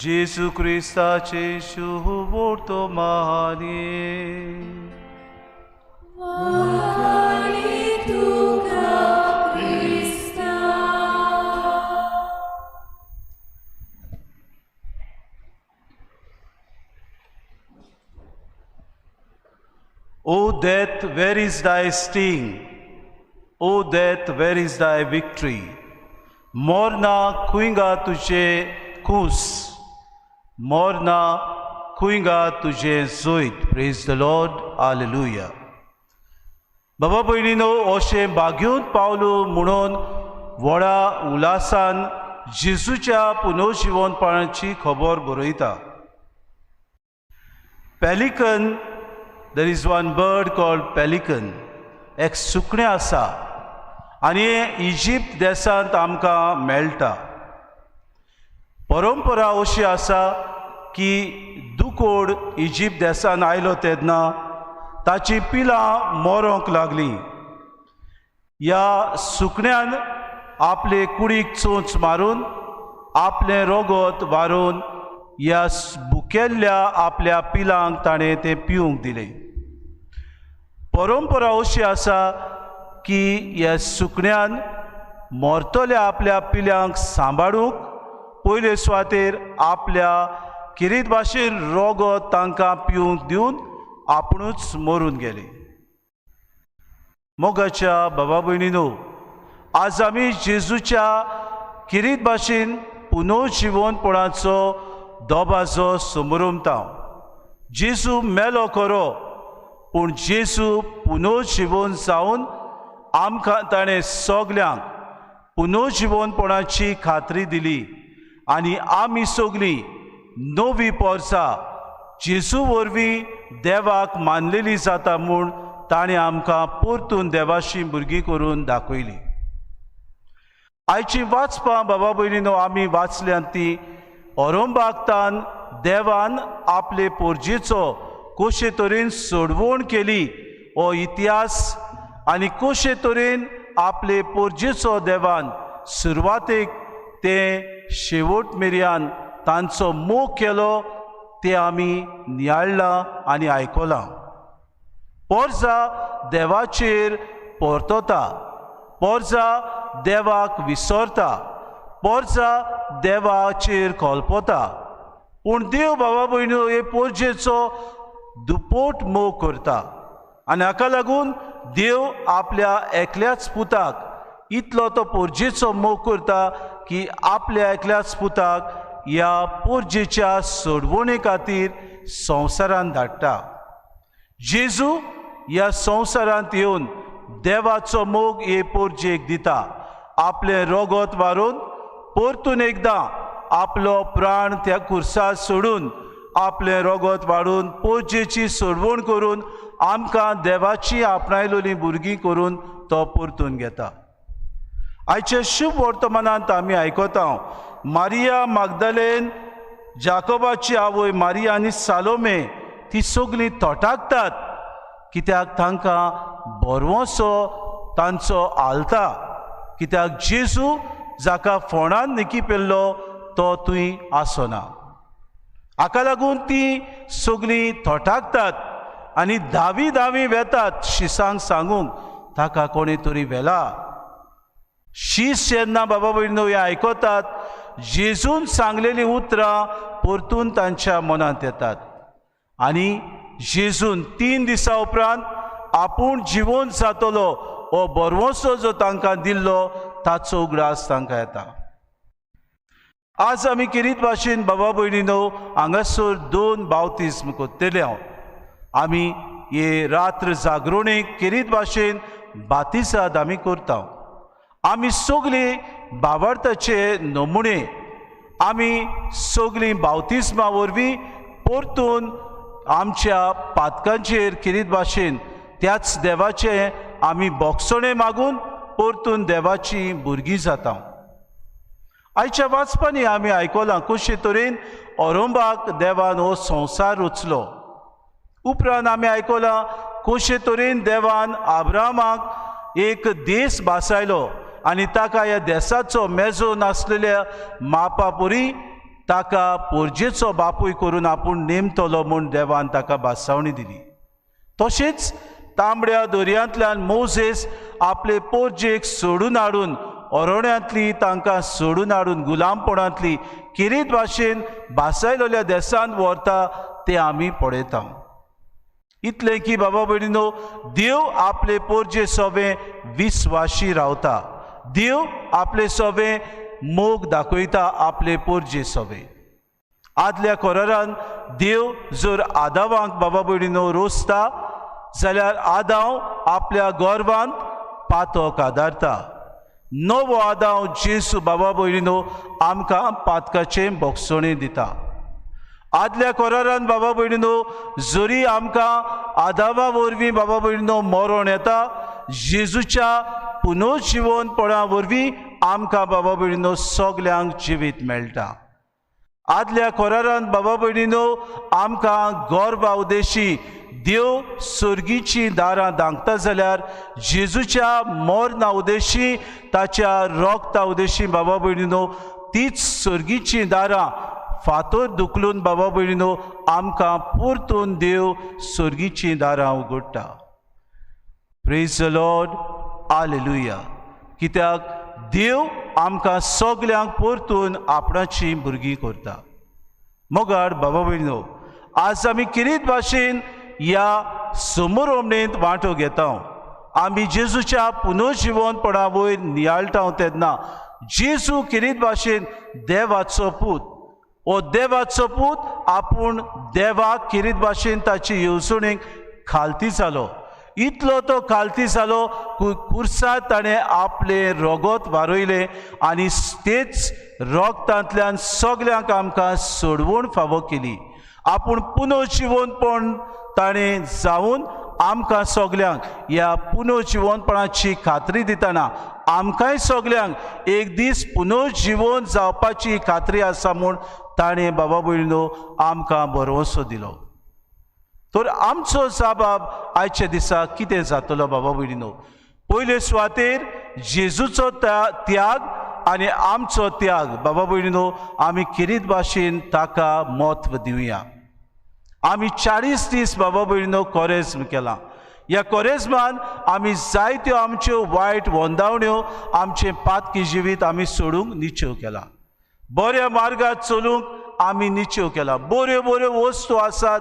जेजू क्रिस्ताचे शुभवर्तमाने. O death, where is thy sting? O death, where is thy victory? मोरना खुंयगा तुझे कूस, मोरना खुंयगा तुझे जोयत. Praise the Lord, hallelujah. बाबा भयणीनो, अशें भाग्यूंत पावलो म्हणून व्हडा उल्हासान जेजूच्या पुनर्जिवनपणाची खबर बरयता. Pelican, there is one bird called pelican. एक सुकणें आसा आनी इजिप्त देशांत आमकां मेळटा. परंपरा अशी आसा की दुकोड इजिप्त देशांत आयलो तेन्ना ताची पिलां मरोंक लागलीं. ह्या सुकण्यान आपले कुडीक चोंच मारून आपलें रगत वारोवन ह्या भुकेल्ल्या आपल्या पिलांक ताणें तें पिवंक दिलें. परंपरा अशी आसा की ह्या सुकण्यान मरतल्या आपल्या पिल्यांक सांबाळूंक पयले सुवातेर आपल्या किरीत भाशेन रगत तांकां पिवंक दिवन आपुणूच मरून गेले. मोगाच्या बाबा भयणीनो, आज आमी जेजूच्या किरीत भाशेन पुनर्जिवनपणाचो दबाजो समरमता. जेजू मेलो खरो, पूण जेजू पुनर्जिवन जावन आमकां ताणें सगल्यांक पुनर्जिवनपणाची खात्री दिली आनी आमी सगलीं नवी पोरसा जेजू वरवीं देवाक मानलेली जाता म्हूण ताणें आमकां परतून देवाशी भुरगीं करून दाखयली. आयची वाचपां बाबा भयणीनो आमी वाचल्यांत ती औरंबागतान देवान आपले पोरजेचो कशे तरेन सोडवण केली हो इतिहास आनी कशे तरेन आपले पोरजेचो देवान सुरवातेक ते शेवट मेरेन तांचो मोग केलो ते आमी नियाळ्ळां आनी आयकलां. पोरजा देवाचेर परतता, पोरजा देवाक विसरता, पोरजा देवाचेर कल्पता, पूण देव बाबा भयणीनो हे पोरजेचो दुपोट मोग करता आनी हाका लागून देव आपल्या एकल्याच पुताक इतलो तो पोरजेचो मोग करता की आपल्या एकल्याच पुताक ह्या पोरजेच्या सोडवणे खातीर संवसारांत धाडटा. जेजू ह्या संवसारांत येवन देवाचो मोग हे पोरजेक दिता. आपलें रगत वारोवन परतून एकदां आपलो प्राण त्या कुर्सार सोडून आपलें रगत वाडून पोरजेची सोडवण करून आमकां देवाची आपणायलोली भुरगीं करून तो परतून घेता. आयच्या शुभ वर्तमानांत आमी आयकता मारिया मागदालेन, जाकोबाची आवय मारिया आनी सालोमे ती सगळीं थोटाकतात, कित्याक तांकां बरवसो तांचो आलता, कित्याक जेजू जाका फोंडान निकी पेल्लो तो थंय आसना. हाका लागून ती सगळीं थोटाकतात आनी धावी धावी वेतात शिसांक सांगूंक ताका कोणें तरी व्हेला. शीस जेन्ना बाबा भयणीनो हें आयकतात जेजून सांगलेलीं उतरां परतून तांच्या मनांत येतात आनी जेजून 3 दिसां उपरांत आपूण जिवोन जातलो हो बरवंसो जो तांकां दिल्लो ताचो उगडास तांकां येता. आज आमी किरीत भाशेन बाबा भयणीनो हांगासर 2 बावतिज्म करतले. हांव आमी हे रात्र जागरणेक किरीत भाशेन बातिसाद आमी करता. आमी सगळीं बाबार्थाचे नमुने, आमी सगळीं बावतिज्मा वरवीं परतून आमच्या पातकांचेर किरीत भाशेन त्याच देवाचे आमी बोगसणे मागून परतून देवाची भुरगीं जाता. आयच्या वाचपांनी आमी आयकलां कशे तरेन औरंबाक देवान हो संवसार रचलो. उपरांत आमी आयकलां कशे तरेन देवान आब्रामाक एक देश भासायलो आनी ताका ह्या देसाचो मेजो नासलेल्या मापापुरी ताका पोरजेचो बापूय करून आपूण नेमतलो म्हूण देवान ताका भासावणी दिली. तशेंच तांबड्या दर्यांतल्यान मोजेस आपले पोरजेक सोडून हाडून अरण्यांतली तांकां सोडून हाडून गुलामपणांतली किरीत भाशेन भासायलेल्या देसान व्हरता ते आमी पळयता. इतलें की बाबा भयणीनो देव आपले पोरजे सोबे विस्वाशी रावता, देव आपले सोबे मोग दाखयता आपले पोरजे सोबे. आदल्या कोरारान देव जर आदावांक बाबा भयणीनो रोसता जाल्यार आदाव आपल्या गर्वांत पातक आदारता. नवो आदाव जेसू बाबा भयणीनो आमकां पातकाचें बोगसणें दिता. आदल्या कोरारान बाबा भयणीनो जरी आमकां आदावा वरवीं बाबा भयणीनो मरण येता, जेजूच्या पुनर्जिवनपणा वरवीं आमकां बाबा भयणीनो सगल्यांक जिवीत मेळटा. आदल्या कोरारान बाबा भयणीनो आमकां गर्वा उद्देशी देव सर्गीची दारां धांकता जाल्यार जेजूच्या मरणा उद्देशी ताच्या रोगता उद्देशी बाबा भयणीनो तीच सर्गीची दारां फातर दुखलून बाबा भयणीनो आमकां परतून देव सर्गीची दारां उगडटा. Praise the Lord, hallelujah. कित्याक देव आमकां सगल्यांक परतून आपणाची भुरगीं करता. मोगाड बाबा भयणीनो आज आमी किरीत भाशेन ह्या समोरोमणेंत वांटो घेता. आमी जेजूच्या पुनर्जिवनपणा वयर नियाळटा तेन्ना जेजू किरीत भाशेन देवाचो पूत, हो देवाचो पूत आपूण देवाक किरीत भाशेन ताची येवजणेक खालती जालो. इतलो तो खालती जालो कुर्सार ताणें आपलें रगत वारयलें आनी तेच रगतांतल्यान सगल्यांक आमकां सोडवण फावो केली. आपूण पुनर्जिवनपण ताणें जावन आमकां सगल्यांक ह्या पुनर्जिवनपणाची खात्री दितना आमकांय सगल्यांक एक दीस पुनर्जिवन जावपाची खात्री आसा म्हूण ताणें बाबा भयणीनो आमकां भरवंसो दिलो. तर आमचो जाबाब आयच्या दिसा कितें जातलो बाबा भयणीनो? पयले सुवातेर जेजूचो त्याग आनी आमचो त्याग बाबा भयणीनो आमी किरीत भाशेन ताका म्हत्व दिवया. आमी 40 दीस बाबा भयणीनो कोरेज्म केलां. ह्या कोरेज्मान आमी जायत्यो आमच्यो वायट वंदावण्यो आमचें पातकी जिवीत आमी सोडूंक निश्चेव केला. बऱ्या मार्गार चलूंक आमी निश्चेव केला. बऱ्यो बऱ्यो वस्तू आसात